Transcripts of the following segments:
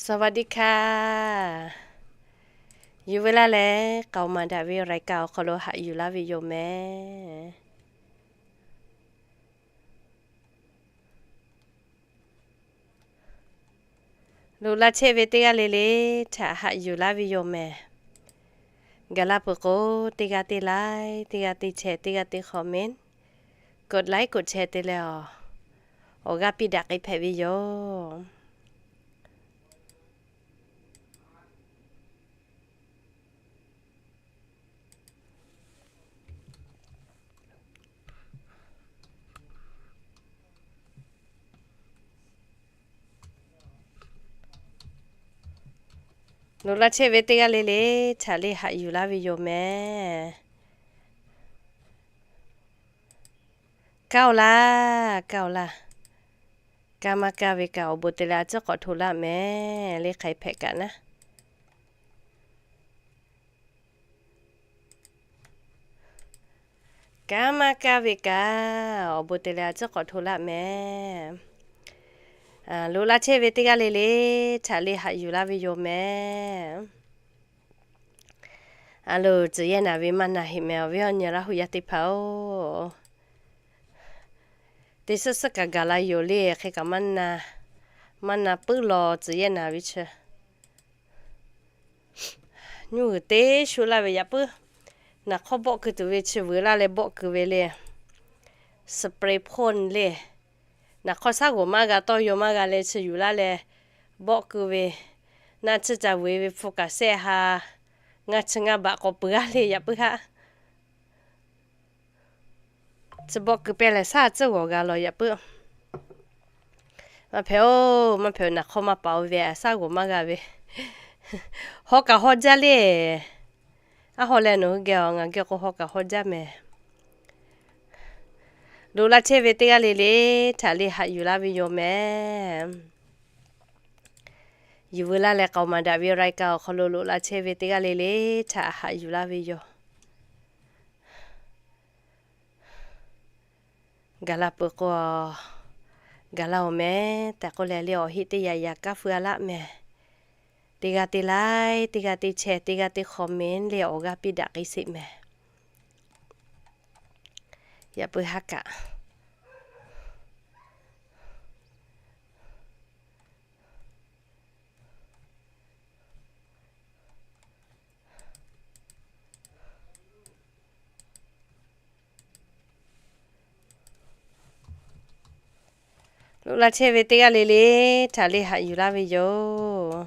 สวัสดีค่ะ Yuˬ ve laˇ leh k'aoˍ maˍ daꞈ ve รายการ awˬ hk'aw lo haꞈ yuˬ laˇ ve yoˬ mehˍ. Loꞈ la chehˇ ve teˇ g'aˇ le le htaꞈ haꞈ yuˬ laˇ ve yoˬ mehˍ. Gaˬ la peuˬ k'o, teˇ g'aˇ teˇ like, teˇ g'aˇ teˇ share, teˇ g'aˇ teˇ comment, กดไลค์ กดแชร์ te leh awˬ, awˬ g'aˇ piˇ daꞈ k'ai hpehꞈ ve yoˬ. Loꞈ la chehˇ ve teˇ g'aˇ le le htaꞈ le haꞈ yuˬ laˇ ve yoˬ mehˍ. Kaˇ-oˬ laˇ, kaˇ-oˬ laˇ. Kaˇ maˇ kaˇ ve kaꞈ awˬ bon te leh a ciˉ k'awꞈ hto laˇ mehˍ. Le hk'ai hpehꞈ kaꞈ naˉ. Kaˇ maˇ kaˇ ve kaꞈ awˬ bon te leh a ciˉ k'awꞈ hto laˇ mehˍ. Loꞈ la chehˇ ve teˇ g'aˇ le le htaꞈ le haꞈ yuˬ laˇ ve yoˬ mehˍ. A loˬ, tcuh yehˇ naˍ ve maˇ na heˆ mehˍ, awˬ viˉ awˬ nyi Laˇ huˍ yaˇ teˇ hpaˍ-oˬ. Teˇ suhˉ suhˉ kaꞈ gaˬ la yoˬ le, hk'e kaꞈ maˇ na, maˇ na puiˉ law tcuh yehˇ naˍ ve chi. Nuˇ g'uiˬ teˇ shu laˇ ve yaꞈ puiˉ. Naˍ hk'awˇ bawˆ keu tuˬ ve chi vuiˬ laˇ leh bawˆ keu ve le. Spray phone le. Naˍ hk'awˇ shaˉ g'oˍ maˇ g'a, tawˇ yaw maˇ g'a leh chi yuˬ laˇ leh bawˆ keu ve. Naˆ tsuhˇ ca vuiˬ ve hpu kaꞈ sehˆ ha, ngaˇ chi ngaˇ baꞈ k'awꞈ peuˬ g'aˇ le yaꞈ puiˉ haˆ. Chi bawˆ keu pehˇ leh shaˉ tcuhˉ g'awˬ g'a lawˬ yaꞈ puiˉ. Maˇ hpehꞈ-oˬ, maˇ hpehꞈ-oˬ, naˍ hk'awˇ maˇ paˍ-oˬ ve shaˉ g'oˍ maˇ g'a ve. Haw kaꞈ haw jaˇ le. Aˉ haw leh nawˬ hui geh-oˬ, ngaˬ geh k'o haw kaꞈ haw jaˇ mehˍ. Loꞈ la chehˇ ve teˇ g'aˇ le le htaꞈ le haꞈ yuˬ laˇ ve yoˬ mehˍ. Yuˬ veu laˇ leh k'aoˍ maˍ daꞈ ve รายการ awˬ hk'aw lo loꞈ la chehˇ ve teˇ g'aˇ le le htaꞈ haꞈ yuˬ laˇ ve yoˬ. Gaˬ la peuˬ k'o, gaˬ la-oˬ mehˍ tehꞈ k'oˆ leh le awˬ heˆ teˇ yaꞈ yaꞈ kaˇ feu-a laˆ mehˍ. Teˇ g'aˇ teˇ like, teˇ g'aˇ teˇ share, teˇ g'aˇ teˇ comment le awˬ g'aˇ piˇ daꞈ k'ai sheˍ mehˍ. Yaꞈ puiˉ haˉ kaꞈ. Loꞈ la chehˇ ve teˇ g'aˇ le le htaꞈ le haꞈ yuˬ laˇ ve yoˬ.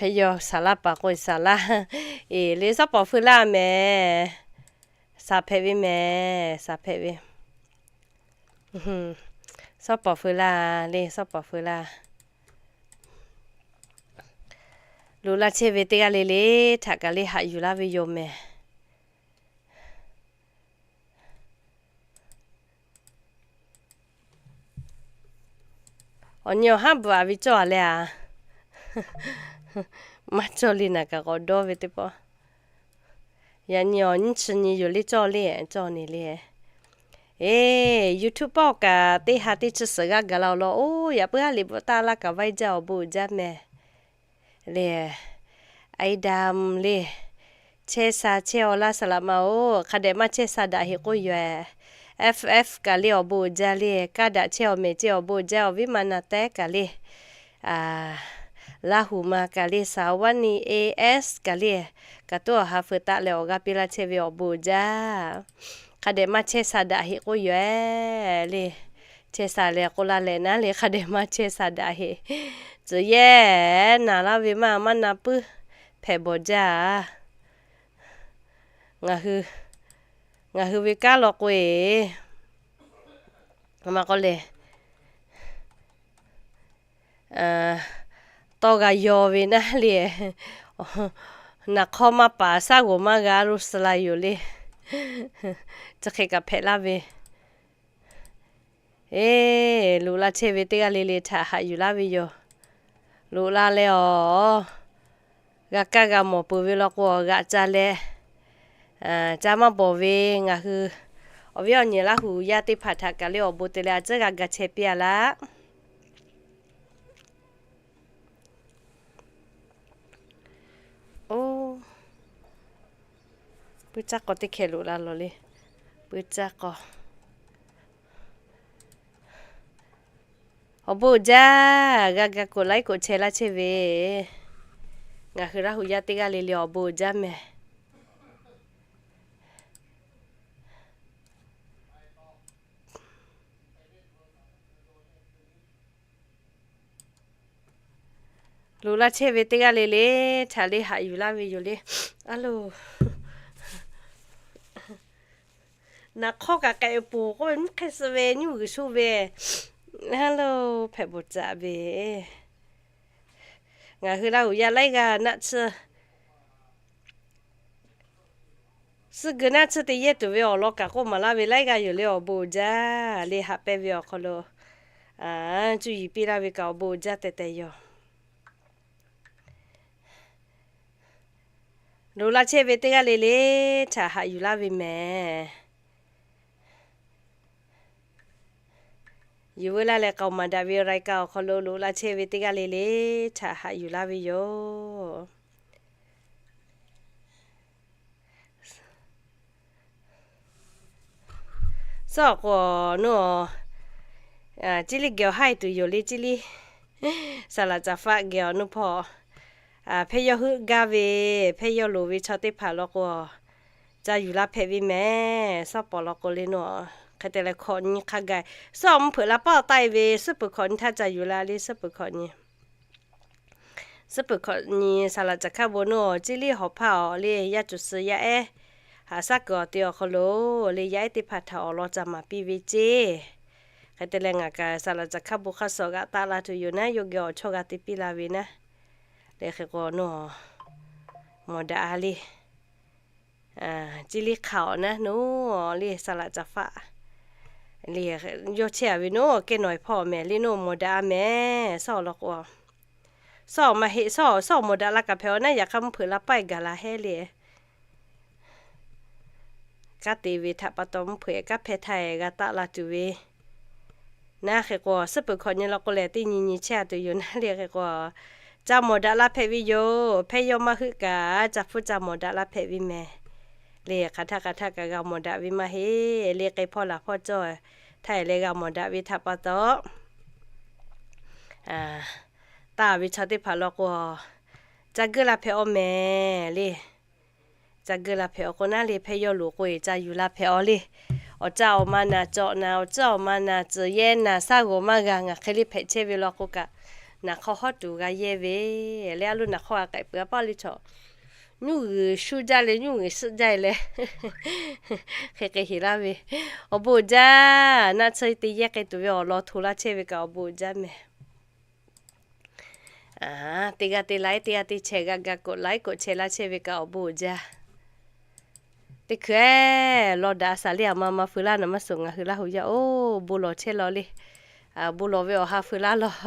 Hpehꞈ yaw saˍ laˇ paˍ k'o saˍ laˇ. Eˬ, le suhˉ pawˍ feu laˇ mehˍ. Saˍ hpehꞈ ve mehˍ, saˍ hpehꞈ ve. Suhˉ pawˍ feu laˇ, le suhˉ pawˍ feu laˇ. Loꞈ la chehˇ ve teˇ g'aˇ le le htaꞈ kaꞈ le haꞈ yuˬ laˇ ve yoˬ mehˍ. Awˬ nyi awˬ haˉ bvuhꞈ-a ve cawˇ-a leh-a. Maˇ cawˇ le naˬ kaꞈ k'awꞈ dawˇ ve teˇ pawˆ. Yaꞈ nyi awˬ nyiˇ chi nyi yoˬ le cawˇ le, cawˇ ne le. Eˬ, YouTube pawˆ kaꞈ teˇ ha teˇ chi suhˍ g'aˇ gaˬ la-oˬ law. Oˇ, yaꞈ puiˉ haˉ liꞈ bvuhꞈ taˇ laˇ kaꞈ vaiˇ jaˇ awˬ bon uiˍ jaˇ mehˍ. Le, Aida le, chehˇ sha chehˇ-aw laˇ saˍ laꞈ ma-oˬ, hk'a dehꞈ maˇ chehˇ sha daꞈ heˆ k'oˆ yoˬ-eh. F F kaꞈ le awˬ bon uiˍ jaˇ le, kaˇ daꞈ chehˇ-aw mehˍ cehˇ awˬ bon uiˍ jaˇ, awˬ viˉ ma na tehˉ kaꞈ le, Laˇ huˍ ma kaꞈ le, Saˍ vaˇ ni A S kaꞈ le, kaꞈ tuˉ awˬ ha feu taˆ leh awˬ g'aˇ piˇ laˇ chehˇ ve awˬ bon uiˍ jaˇ. Hk'a dehꞈ maˇ chehˇ sha daꞈ heˆ k'oˆ yoˬ-eh le. Chehˇ sha leh k'oˆ laˇ leh naˉ le, hk'a dehꞈ maˇ chehˇ sha daꞈ heˆ. Tcuh yehˇ naˬ laˇ ve maˇ maˇ na puiˉ hpehꞈ bawˬ jaˇ. Ngaˬ hui, ngaˬ hui ve kanˉ law k'o-e, maˇ k'oˆ le, tawˇ g'a yaw ve naˉ le, naˬ hk'awˇ maˇ paˍ shaˉ g'oˍ maˇ g'a lo suh la yoˬ le. Chi hk'e kaꞈ hpehꞈ laˇ ve. Eˬ, loꞈ la chehˇ ve teˇ g'aˇ le le htaꞈ haꞈ yuˬ laˇ ve yoˬ. Loꞈ la leh awˬ, g'a kaˇ g'a mawˬ peuˬ ve law k'o, g'aꞈ ca leh, Ca maˇ bawˬ ve ngaˬ hui awˬ viˉ awˬ nyi Laˇ hu yaˇ teˇ hpaˍ htaꞈ kaꞈ le awˬ bon te leh a tcuhˉ g'a ga chehˇ piˇ a laˇ. Oˇ, puiˉ caˇ k'aw teˇ hkeh loꞈ la lawˬ le. Puiˉ caˇ k'aw. Awˬ bon uiˍ jaˇ, g'a ga กดไลค์ กดแชร์ laˇ chehˇ ve. Ngaˬ hui Laˇ hu yaˇ teˇ g'aˇ le le awˬ bon uiˍ jaˇ mehˍ. Loꞈ la chehˇ ve teˇ g'aˇ le le htaꞈ le haꞈ yuˬ laˇ ve yoˬ le. A loˬ, naˍ hk'awˇ kaꞈ k'ehꞈ poˬ k'oˆ ve mvuhˇ hk'e suh ve nyuˇ g'uiˬ sho ve. A loˬ, hpehꞈ bawˬ caꞈ ve. Ngaˬ hui Laˇ hu yaˇ laiˉ g'aˇ naˆ tsuhˇ suhˆ geu naˆ tsuhˇ te yehˇ tuˬ ve awˬ lawn kaꞈ k'oˆ maˍ laˇ ve laiˉ g'aˇ yoˬ le awˬ bon uiˍ jaˇ. Le haꞈ pehnˇ ve awˬ hk'aw lo cuˇ yiˍ piˇ laˇ ve kaꞈ awˬ bon uiˍ jaˇ tehꞈ tehꞈ yoˬ. Loꞈ la chehˇ ve teˇ g'aˇ le le htaꞈ haꞈ yuˬ laˇ ve mehˍ. Yuˬ veu laˇ leh k'aoˍ maˍ daꞈ ve รายการ awˬ hk'aw lo loꞈ la chehˇ ve teˇ g'aˇ le le htaꞈ haꞈ yuˬ laˇ ve yoˬ. Suhˉ awˬ k'o, nuˇ, Ciˇ liˇ geh awˬ haiˇ tuˬ yoˬ le, Ciˇ liˇ. Saˍ laꞈ caˍ faˆ geh awˬ nuˇ hpawˇ, hpehˇ yawˇ heuˆ gaˇ ve, hpehˇ yawˇ loˍ ve chaw teˇ hpaˍ law k'o, ca yuˬ la hpehꞈ ve mehˍ. Suhˉ pawˍ law k'o le nuˇ, hk'e te leh hkawꞈ nyi hk'a gaˬ. Suhˉ awˬ mvuhˇ hpeuꞈ la paˇ taˆ e ve, suhˉ peuˬ hkawꞈ nyi htaˇ ca yuˬ la le, suhˉ peuˬ hkawꞈ nyi. Suhˉ peuˬ hkawꞈ nyi saˍ laꞈ caˍ hkaˇ bon nuˇ, Ciˇ liˇ hawˍ hpaˇ awˬ le yaˇ cuˬ suh yaˇ ehˉ, haꞈ shaˉ kuiˬ awˬ te awˬ hk'aw lo le yaˇ ehˉ teˇ hpaˍ htaꞈ awˬ lawn ca maˍ piˇ ve ceˇ. Hk'e te leh ngaˬ kaꞈ saˍ laꞈ caˍ hkaˇ bon hk'aˇ suh g'aꞈ taˆ la tuˬ yoˬ naˉ, yawˇ geh awˬ chawˇ g'a te piˇ la ve naˉ. Le hk'e k'o nuˇ, mawˬ daꞈ a le. Ciˇ liˇ hk'a awˬ naˉ nuˇ, le saˍ laꞈ caˍ faˆ le, yawˇ chehˇ a ve nuˇ, kehˉ nawˬ e hpawˇ mehˍ le nuˇ, mawˬ daꞈ a mehˍ. Suhˉ awˬ lawn k'o, suhˉ awˬ maˇ heˆ, suhˉ awˬ mawˬ daꞈ la kaꞈ hpehꞈ awˬ naˉ, yaꞈ hk'aˇ mvuhˇ hpeuꞈ la paˇ e gaˬ la hehˉ le. Kanˉ te ve htaꞈ pa taw mvuhˇ hpeuꞈ kanˉ hpehˇ htaˇ e g'a taˆ la tuˬ ve naˉ. Hk'e k'o, suhˉ peuˬ hkawꞈ nyi law k'o lehˬ, teˇ nyi nyi chehˇ a tuˬ yoˬ naˉ le. Hk'e k'o, ca mawˬ daꞈ la hpehꞈ ve yoˬ. Hpehˇ yawˇ maˇ heuˆ kaꞈ, ca hpfuhˇ ca mawˬ daꞈ la hpehꞈ ve mehˍ. Le hk'aˬ htaˇ hk'aˬ htaˇ kaꞈ g'a mawˬ daꞈ ve maˇ heˆ. Le k'ai hpawˇ laˬ hpawˇ cawˇ htaˇ e leh g'a mawˬ daꞈ ve htaꞈ pa taw, taˇ ve chaw teˇ hpaˍ law k'o, ca geuˆ la hpehꞈ awˬ mehˍ le. Ca geuˆ la hpehꞈ awˬ k'o naˉ le, hpehˇ yawˇ loˍ k'o e ca yuˬ la hpehꞈ awˬ le. Awˬ caˇ awˬ ma naˍ cawꞈ naˍ, awˬ caˇ awˬ ma naˍ tcuhˍ yehˇ naˍ, shaˉ g'awˬ maˇ g'a. Ngaˬ hk'e le hpehꞈ chehˇ ve law k'o kaꞈ, naˍ hk'aw hawˉ tuˬ g'a yehˇ ve le. A loˬ, naˍ hk'aw g'a k'ehꞈ peuˬ a paˇ le chaw, nyuˇ g'uiˬ shu jaˇ le, nyuˇ g'uiˬ suhˆ jaˇ e leh, hk'e hk'e heˍ laˇ ve. Awˬ bon uiˍ jaˇ, naˆ tsuhˇ te yehˇ k'ai tuˬ ve awˬ lawn hto laˇ chehˇ ve kaꞈ awˬ bon uiˍ jaˇ mehˍ. Teˇ g'aˇ teˇ ไลค์ teˇ g'aˇ teˇ แชร์ g'a ga กดไลค์ กดแชร์ laˇ chehˇ ve kaꞈ awˬ bon uiˍ jaˇ. Teˇ hkui-eˬ, law daꞈ a shaˍ le, aˬ ma ma feu laˇ naˍ maˇ suhˍ, ngaˬ hui Laˇ hu yaˇ oˬ, bon lawˬ chehˇ law le. Bon lawˬ ve awˬ ha feu laˇ law.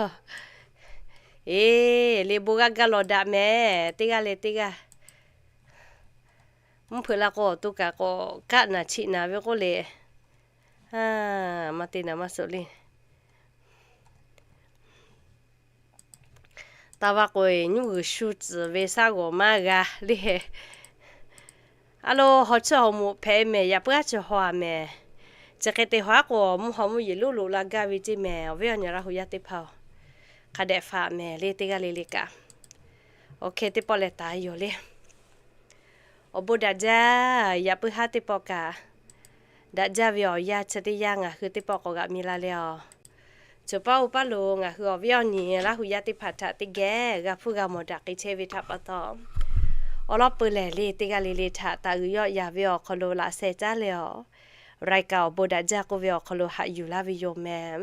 Eˬ, le bon g'aˇ gaˇ lawˬ daꞈ mehˍ, teˇ g'aˇ le teˇ g'aˇ. Mvuhˇ hpeuꞈ la k'o awˬ to kaꞈ k'awꞈ kaˆ naˍ chiꞈ naˍ ve k'oˆ le. Maˇ te naˍ maˇ suhˍ le. Taˇ vaˇ k'o e, nyuˇ g'uiˬ shu tcuhˍ ve shaˉ g'awˬ maˇ g'a le. A loˬ, haw chiˇ haw moꞈ hpehꞈ mehˍ, yaꞈ puiˉ aˉ chi haw a mehˍ. Chi hk'e te haw aˉ k'o, mvuhˇ haw mvuhˇ yeˬ loˉ loꞈ la gaˇ ve ceˇ mehˍ. Awˬ viˉ awˬ nyi Laˇ hu yaˇ teˇ hpaˍ-oˬ, hk'a dehꞈ faˍ mehˍ le, teˇ g'aˇ le le kaꞈ. Awˬ hk'e teˇ pawˆ leh taˍ yoˬ le. Awˬ bon daꞈ jaˇ. Yaꞈ puiˉ haˉ teˇ pawˆ kaꞈ, daꞈ jaˇ ve awˬ yanˇ chi teˇ yanˇ ngaˬ hui teˇ pawˆ k'awꞈ g'aꞈ mi la leh a, choˬ paˉ oˇ paˉ lo ngaˬ hui awˬ viˉ awˬ nyi Laˇ hu yaˇ teˇ hpaˍ htaꞈ teˇ geh g'a hpfuhˇ g'a mawˬ daꞈ k'ai chehˇ ve htaꞈ pa taw, awˬ lawn peu lehˬ le, teˇ g'aˇ le le htaꞈ taˍ uiˍ yawˆ yaˍ ve awˬ hk'aw lo laꞈ sheh caˉ leh a, รายการ awˬ bon daꞈ jaˇ k'oˆ ve awˬ hk'aw lo haꞈ yuˬ laˇ ve yoˬ mehˍ.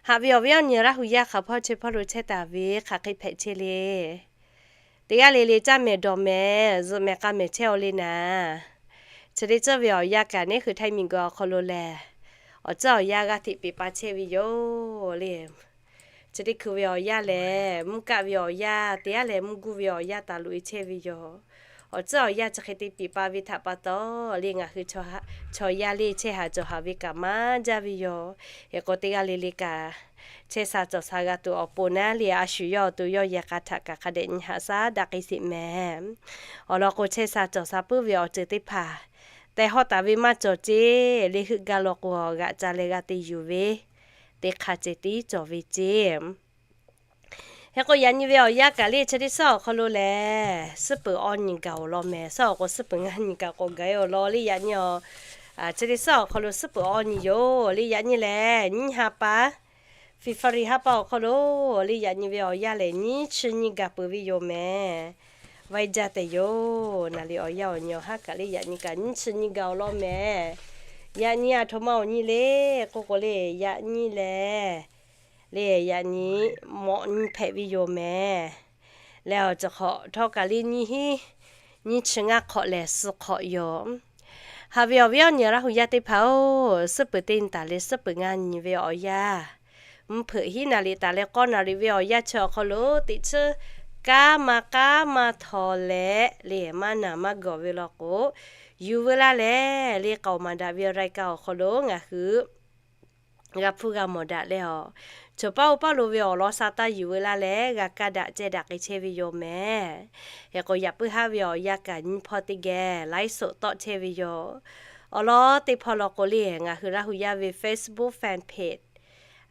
Haꞈ ve awˬ viˉ awˬ nyi Laˇ hu yaˇ hk'aˬ hpawˇ chehˇ hpawˇ lo chehˇ taˍ ve hk'aˬ hk'e hpehꞈ chehˇ le. Teˇ g'aˇ le le caˇ mehˍ dawˬ mehˍ zuhꞈ mehˍ k'a mehˍ chehˇ aw le naˍ. Chi teˇ ceuˬ ve awˬ yanˇ kaꞈ neˉ hui htaiˇ miˬguiˬ awˬ hk'aw lo lehˬ, awˬ ceuˬ awˬ yanˇ g'aˇ hteꞈ peˍ pa chehˇ ve yoˬ le. Chi teˇ hkui ve awˬ yanˇ lehˬ, mvuhˇ kaˆ ve awˬ yanˇ, teˇ g'aˇ lehˬ mvuhˇ guˇ ve awˬ yanˇ taˍ loꞈ e chehˇ ve yoˬ. Awˬ tcuhˉ awˬ yanˇ chi hk'e te piˍ pa ve htaꞈ pa taw, le ngaˬ hui chaw yaˇ le chehˇ haˍ cawˬ haˍ ve kaꞈ maˇ jaˇ ve yoˬ. Hk'e k'o teˇ g'aˇ le le kaꞈ chehˇ sha cawˬ sha g'a tuˬ awˬ pon naˉ le a shu yawˇ awˬ to yawˇ yehˬ k'a htaꞈ kaꞈ hk'a dehꞈ nyi haꞈ shaˉ daꞈ k'ai sheˍ mehˍ. Awˬ lawn k'o, chehˇ sha cawˬ sha puiˉ ve awˬ ceuˬ teˇ hpaˍ tehˬ hawˉ taˍ ve maˇ cawˬ ceˇ. Le heuˆ gaˇ law k'o, g'aꞈ ca leh g'a te yuˬ ve teˇ hk'aˇ ceh tiˉ cawˬ ve ceˇ. Hk'e k'o, yaꞈ nyi ve awˬ yanˇ kaꞈ le chi teˇ suhˉ awˬ hk'aw lo lehˬ, suhˉ peuˬ awˇ nyi gaˬ awˬ lawn mehˍ. Suhˉ awˬ k'o suhˉ peuˬ ngaˇ nyi kaꞈ k'awꞈ gaˬ-e awˬ lawn le yaꞈ nyi a, chi teˇ suhˉ awˬ hk'aw lo suhˉ peuˬ awˇ nyi yoˬ. Le yaꞈ nyi lehˬ, nyiˇ ha pa, February ha pa awˬ hk'aw lo, le yaꞈ nyi ve awˬ yanˇ lehˬ, nyiˇ chi nyi gaˬ peuˬ ve yoˬ mehˍ. Vaiˇ jaˇ tehꞈ yoˬ. Naˍ riˍ awˬ yanˇ awˬ nyi awˬ haˉ kaꞈ le yaꞈ nyi kaꞈ nyiˇ chi nyi gaˬ awˬ lawn mehˍ. Yaꞈ nyi aˬ htoꞈ ma awˬ nyi le k'oˆ k'o le, yaꞈ nyi lehˬ, le yaꞈ nyi mawꞈ nyi hpehꞈ ve yoˬ mehˍ. Leh awˬ ceuˬ hk'awꞈ htawˇ kaꞈ le nyiˇ hinˉ nyiˇ chi ngaˇ hk'awꞈ lehˬ suh hk'awꞈ yoˬ. Haꞈ ve awˬ viˉ awˬ nyi Laˇ hu yaˇ teˇ hpaˍ-oˬ, suhˉ peuˬ teˇ nyi taˍ leh suhˉ peuˬ ngaˇ nyi ve awˬ yanˇ, mvuhˇ hpeuꞈ hiˉ naˍ riˍ taˍ leh k'awˇ naˍ riˍ ve awˬ yanˇ chi awˬ hk'aw lo teꞈ chiˉ kanˉ maˇ k'aˉ maˇ htaw leh le maˇ naˬ maˇ gawˬ ve law k'o, yuˬ veu laˇ leh le k'aoˍ maˍ daꞈ ve รายการ awˬ hk'aw lo ngaˬ hui g'a hpuˇ g'a mawˬ daꞈ leh a, chaw paˇ oˇ paˇ lo ve awˬ lawn sha taˇ yuˬ veu laˇ leh g'a kaˇ daꞈ ceh daꞈ k'ai chehˇ ve yoˬ mehˍ. Hk'e k'o, yaꞈ puiˉ haˉ ve awˬ yanˇ kaꞈ nyiˇ hpawˇ teˇ geh ไลฟ์สด tawˆ chehˇ ve yoˬ. Awˬ lawn teˇ hpawˇ law k'o le, ngaˬ hui Laˇ hu yaˇ ve Facebook fan page,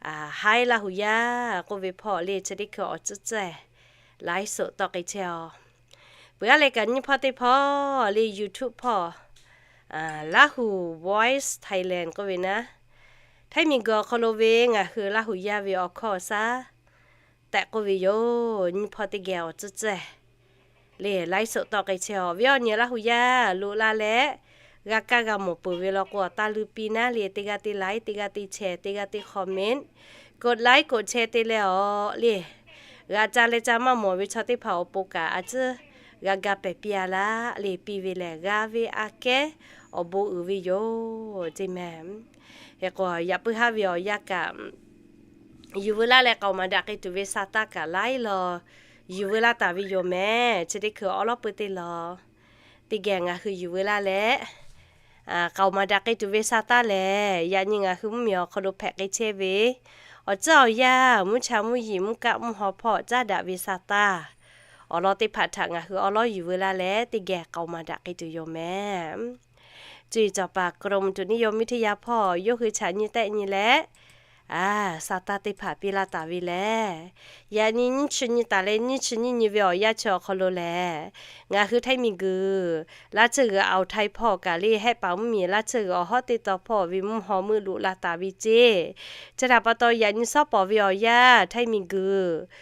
Haiˉ Laˇ hu yaˇ k'oˆ ve hpawˇ le chi teˇ hkui awˬ tcuhˉ tcuhˉ ไลฟ์สด tawˆ k'ai chehˇ a. Peuˬ aˉ leh kaꞈ nyiˇ hpawˇ teˇ hpawˇ le YouTube hpawˇ, Laˇ hu Voice Thailand k'oˆ ve naˉ, Htaiˇ miˬguiˬ awˬ hk'aw lo ve ngaˬ hui Laˇ hu yaˇ ve awˬ hkawˇ awˬ shaˉ tehꞈ k'oˆ ve yoˬ. Nyiˇ hpawˇ teˇ geh awˬ tcuhˉ tcuhˉ le ไลฟ์สด tawˆ k'ai chehˇ a. Awˬ viˉ awˬ nyi Laˇ hu yaˇ loꞈ la leh g'a kaˇ g'a mawˬ peuˬ ve law k'o, awˬ taˇ luˇ piˇ naˉ le teˇ g'aˇ teˇ like, teˇ g'aˇ teˇ share, teˇ g'aˇ teˇ comment, กดไลค์ กดแชร์ te leh a le g'aꞈ ca leh ca maˇ mawˬ ve chaw teˇ hpaˍ awˬ pon kaꞈ a tcuhˉ g'a ga pehˬ piˇ a laˇ le piˇ ve lehˬ, g'a ve aꞈ kehˉ awˬ bon uiˍ ve yoˬ ceˇ mehˍ. Hk'e k'o, yaꞈ puiˉ haˉ ve awˬ yanˇ kaꞈ yuˬ veu laˇ leh k'aoˍ maˍ daꞈ k'ai tuˬ ve sha taˇ kaꞈ laiˉ law yuˬ veu laˇ taˍ ve yoˬ mehˍ. Chi teˇ hkui awˉ lawˉ peuˇ teˇ law teˇ geh ngaˬ hui yuˬ veu laˇ leh k'aoˍ maˍ daꞈ k'ai tuˬ ve sha taˇ lehˬ, yaꞈ nyi ngaˬ hui mvuhˇmiˬ awˬ hk'aw lo hpehꞈ k'ai chehˇ ve awˬ tcuhˉ awˬ yanˇ, mvuhˇ cha mvuhˇ yiˍ mvuhˇ kaˆ mvuhˇ haw hpawˇ caˉ daꞈ ve sha taˇ, awˬ lawn teˇ hpaˍ htaꞈ ngaˬ hui awˉ lawˉ yuˬ veu laˇ leh teˇ geh k'aoˍ maˍ daꞈ k'ai tuˬ yoˬ mehˍ. Cuˇ yiˍ cawˬ paˍ กรมอุตุนิยมวิทยา hpawˇ yawˇ hui chaꞈ nyi tehˆ nyi leh sha taˇ teˇ hpaˍ piˇ laˇ taˍ ve lehˬ, yaꞈ nyi nyiˇ chi nyi taˍ leh nyiˇ chi nyiˇ nyi ve awˬ yanˇ chi awˬ hk'aw lo lehˬ, ngaˬ hui Htaiˇ miˬguiˬ Laˇ tsuhˇ g'uiˬ อ่าวไทย hpawˇ kaꞈ le Hehˆ paˍ mvuhˇmiˬ Laˇ tsuhˇ g'uiˬ awˬ hawˉ teˇ taw hpawˇ ve mvuhˇ haw meuˆ loꞈ la taˍ ve ceˇ. Chi htaꞈ pa taw, yaꞈ nyi shawˉ pawˍ ve awˬ yanˇ Htaiˇ miˬguiˬ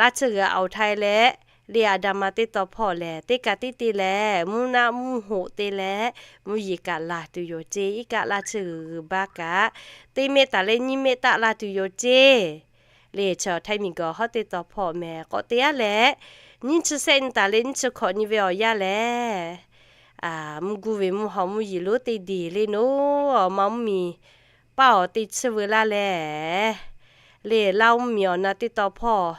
Laˇ tsuhˇ g'uiˬ อ่าวไทย leh le อันดามัน teˇ taw hpawˇ lehˬ, teˇ kaꞈ tiˉ te leh mvuhˇ naˆ mvuhˇ hoꞈ te leh mvuhˇ yeˬ kaꞈ laˬ tuˬ yoˬ ceˇ. Iˉ kaˆ Laˇ tsuhˇ g'uiˬ g'uiˬ baˇ kaꞈ teˇ mehˆ taˍ leh nyiˇ mehˆ taˆ la tuˬ yoˬ ceˇ. Le chi Htaiˇ miˬguiˬ awˬ hawˉ teˇ taw hpawˇ mehˍ k'awꞈ te aˉ leh, nyiˇ chi sehˆ nyi taˍ leh nyiˇ chi hkawꞈ nyi ve awˬ yanˇ lehˬ, mvuhˇ guˇ ve mvuhˇ haw mvuhˇ yeˬ lonˉ teˇ deˬ le noˉ awˬ ma mvuhˇmiˬ paˇ awˬ te tsuhˇ veu laˇ leh, le Laˇ mvuhˇmiˬ awˬ na teˇ taw hpawˇ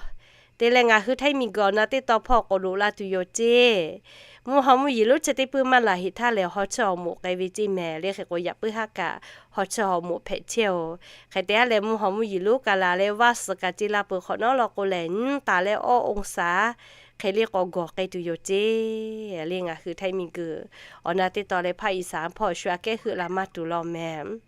te leh ngaˬ hui Htaiˇ miˬguiˬ awˬ na teˇ taw hpawˇ k'awꞈ loꞈ la tuˬ yoˬ ceˇ. Mvuhˇ haw mvuhˇ yeˬ lonˉ chi teˇ puiˇ maˇ laˬ heꞈ htaˇ lehˬ, haw tsuhˇ haw moꞈ k'ai ve ceˇ mehˍ. Le hk'e k'o, yaꞈ puiˉ haˉ kaꞈ haw tsuhˇ haw moꞈ hpehꞈ chehˇ oˬ. Hk'e te aˉ leh, mvuhˇ haw mvuhˇ yeˬ lonˉ kaꞈ laˬ leh vaˇ suhˍ kaꞈ ce la peuˬ hk'awꞈ nawˉ law k'o lehˬ, nyiˇ taˍ leh awˇ องศา hk'e le k'awꞈ gawˬ k'ai tuˬ yoˬ ceˇ. Le ngaˬ hui Htaiˇ miˬguiˬ awˬ na teˇ taw leh ภาคอีสาน hpawˇ shu aꞈ kehˉ heuˆ la maˇ tuˬ law mehˍ.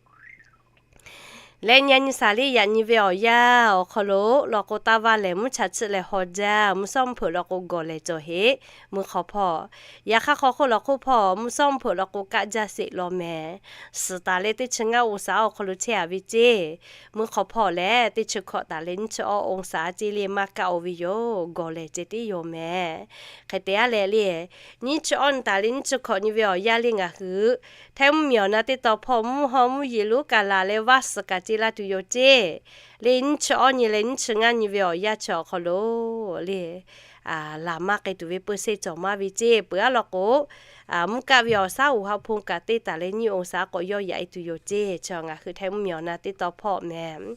Leh nyi a nyi shaˍ le yaꞈ nyi ve awˬ yanˇ awˬ hk'aw lo law k'o, taˇ vaˇ lehˬ mvuhˇ cha chiˆ leh haw jaˇ. Mvuhˇ shawˉ mvuhˇ hpeuꞈ law k'o, gawˬ lehˬ cawˬ heˆ. Mvuhˇ hk'aw hpawˇ yaꞈ hk'aˇ hk'aw hk'oˆ law k'oˆ hpawˇ mvuhˇ shawˉ mvuhˇ hpeuꞈ law k'o, kaˆ jaˇ sheˍ law mehˍ. Suhˍ taˍ leh teˇ chi ngaˇ องศา awˬ hk'aw lo chehˇ a ve ceˇ. Mvuhˇ hk'aw hpawˇ lehˬ, teˇ chi hkawꞈ taˍ leh nyiˇ chi awˇ องศา ceˇ le maˇ kaˆ oˬ ve yoˬ. Gawˬ lehˬ ceh tiˉ yoˬ mehˍ. Hk'e te aˉ leh le, nyiˇ chi awˇ nyi taˍ leh nyiˇ chi hkawꞈ nyi ve awˬ yanˇ le ngaˬ hui Htaiˇ mvuhˇmiˬ awˬ na teˇ taw hpawˇ mvuhˇ haw mvuhˇ yeˬ lonˉ kaꞈ laˬ leh vaˇ suhˍ kaꞈ ce la tuˬ yoˬ ceˇ. Le nyiˇ chi awˇ nyi leh nyiˇ chi ngaˇ nyi ve awˬ yanˇ chi awˬ hk'aw lo le laˬ maˇ k'ai tuˬ ve peu se cawˬ maˇ ve ceˇ. Peuˬ aˉ law k'o, mvuhˇ kaˆ ve awˬ shaˉ uiˍ ha hpu kaꞈ teˇ taˍ leh nyiˇ องศา k'awꞈ yawˇ yaꞈ e tuˬ yoˬ ceˇ. Chi ngaˬ hui Htaiˇ mvuhˇmiˬ awˬ na teˇ taw hpawˇ mehˍ.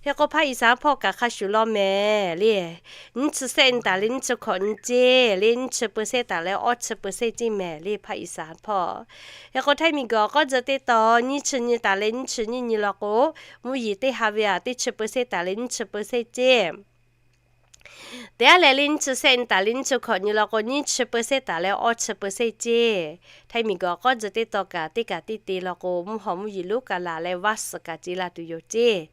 Hk'e k'o, ภาคอีสาน hpawˇ kaꞈ hk'a shuˍ law mehˍ le. Nyiˇ chi sehˆ nyi taˍ leh nyiˇ chi hkawꞈ nyi ceˇ le, nyiˇ chi เปอร์เซ็นต์ taˍ leh awˇ chi เปอร์เซ็นต์ ceˇ mehˍ le, ภาคอีสาน hpawˇ. Hk'e k'o, ไทย miˬguiˬ awˬ k'awˇ tcuh teˇ taw nyiˇ chi nyi taˍ leh nyiˇ chi nyiˇ nyi law k'o, mvuhˇ yeˬ teˇ ha ve aꞈ teˇ chi เปอร์เซ็นต์ taˍ leh nyiˇ chi เปอร์เซ็นต์ ceˇ. Teˇ g'aˇ leh le nyiˇ chi sehˆ nyi taˍ leh nyiˇ chi hkawꞈ nyi law k'o, nyiˇ chi เปอร์เซ็นต์ taˍ leh awˇ chi เปอร์เซ็นต์ ceˇ. ไทย miˬguiˬ awˬ k'awˇ tcuh teˇ taw kaꞈ teˇ kaꞈ teˇ te law k'o, mvuhˇ haw mvuhˇ yeˬ lonˉ kaꞈ laˬ leh vaˇ suhˍ kaꞈ ce la tuˬ yoˬ ceˇ.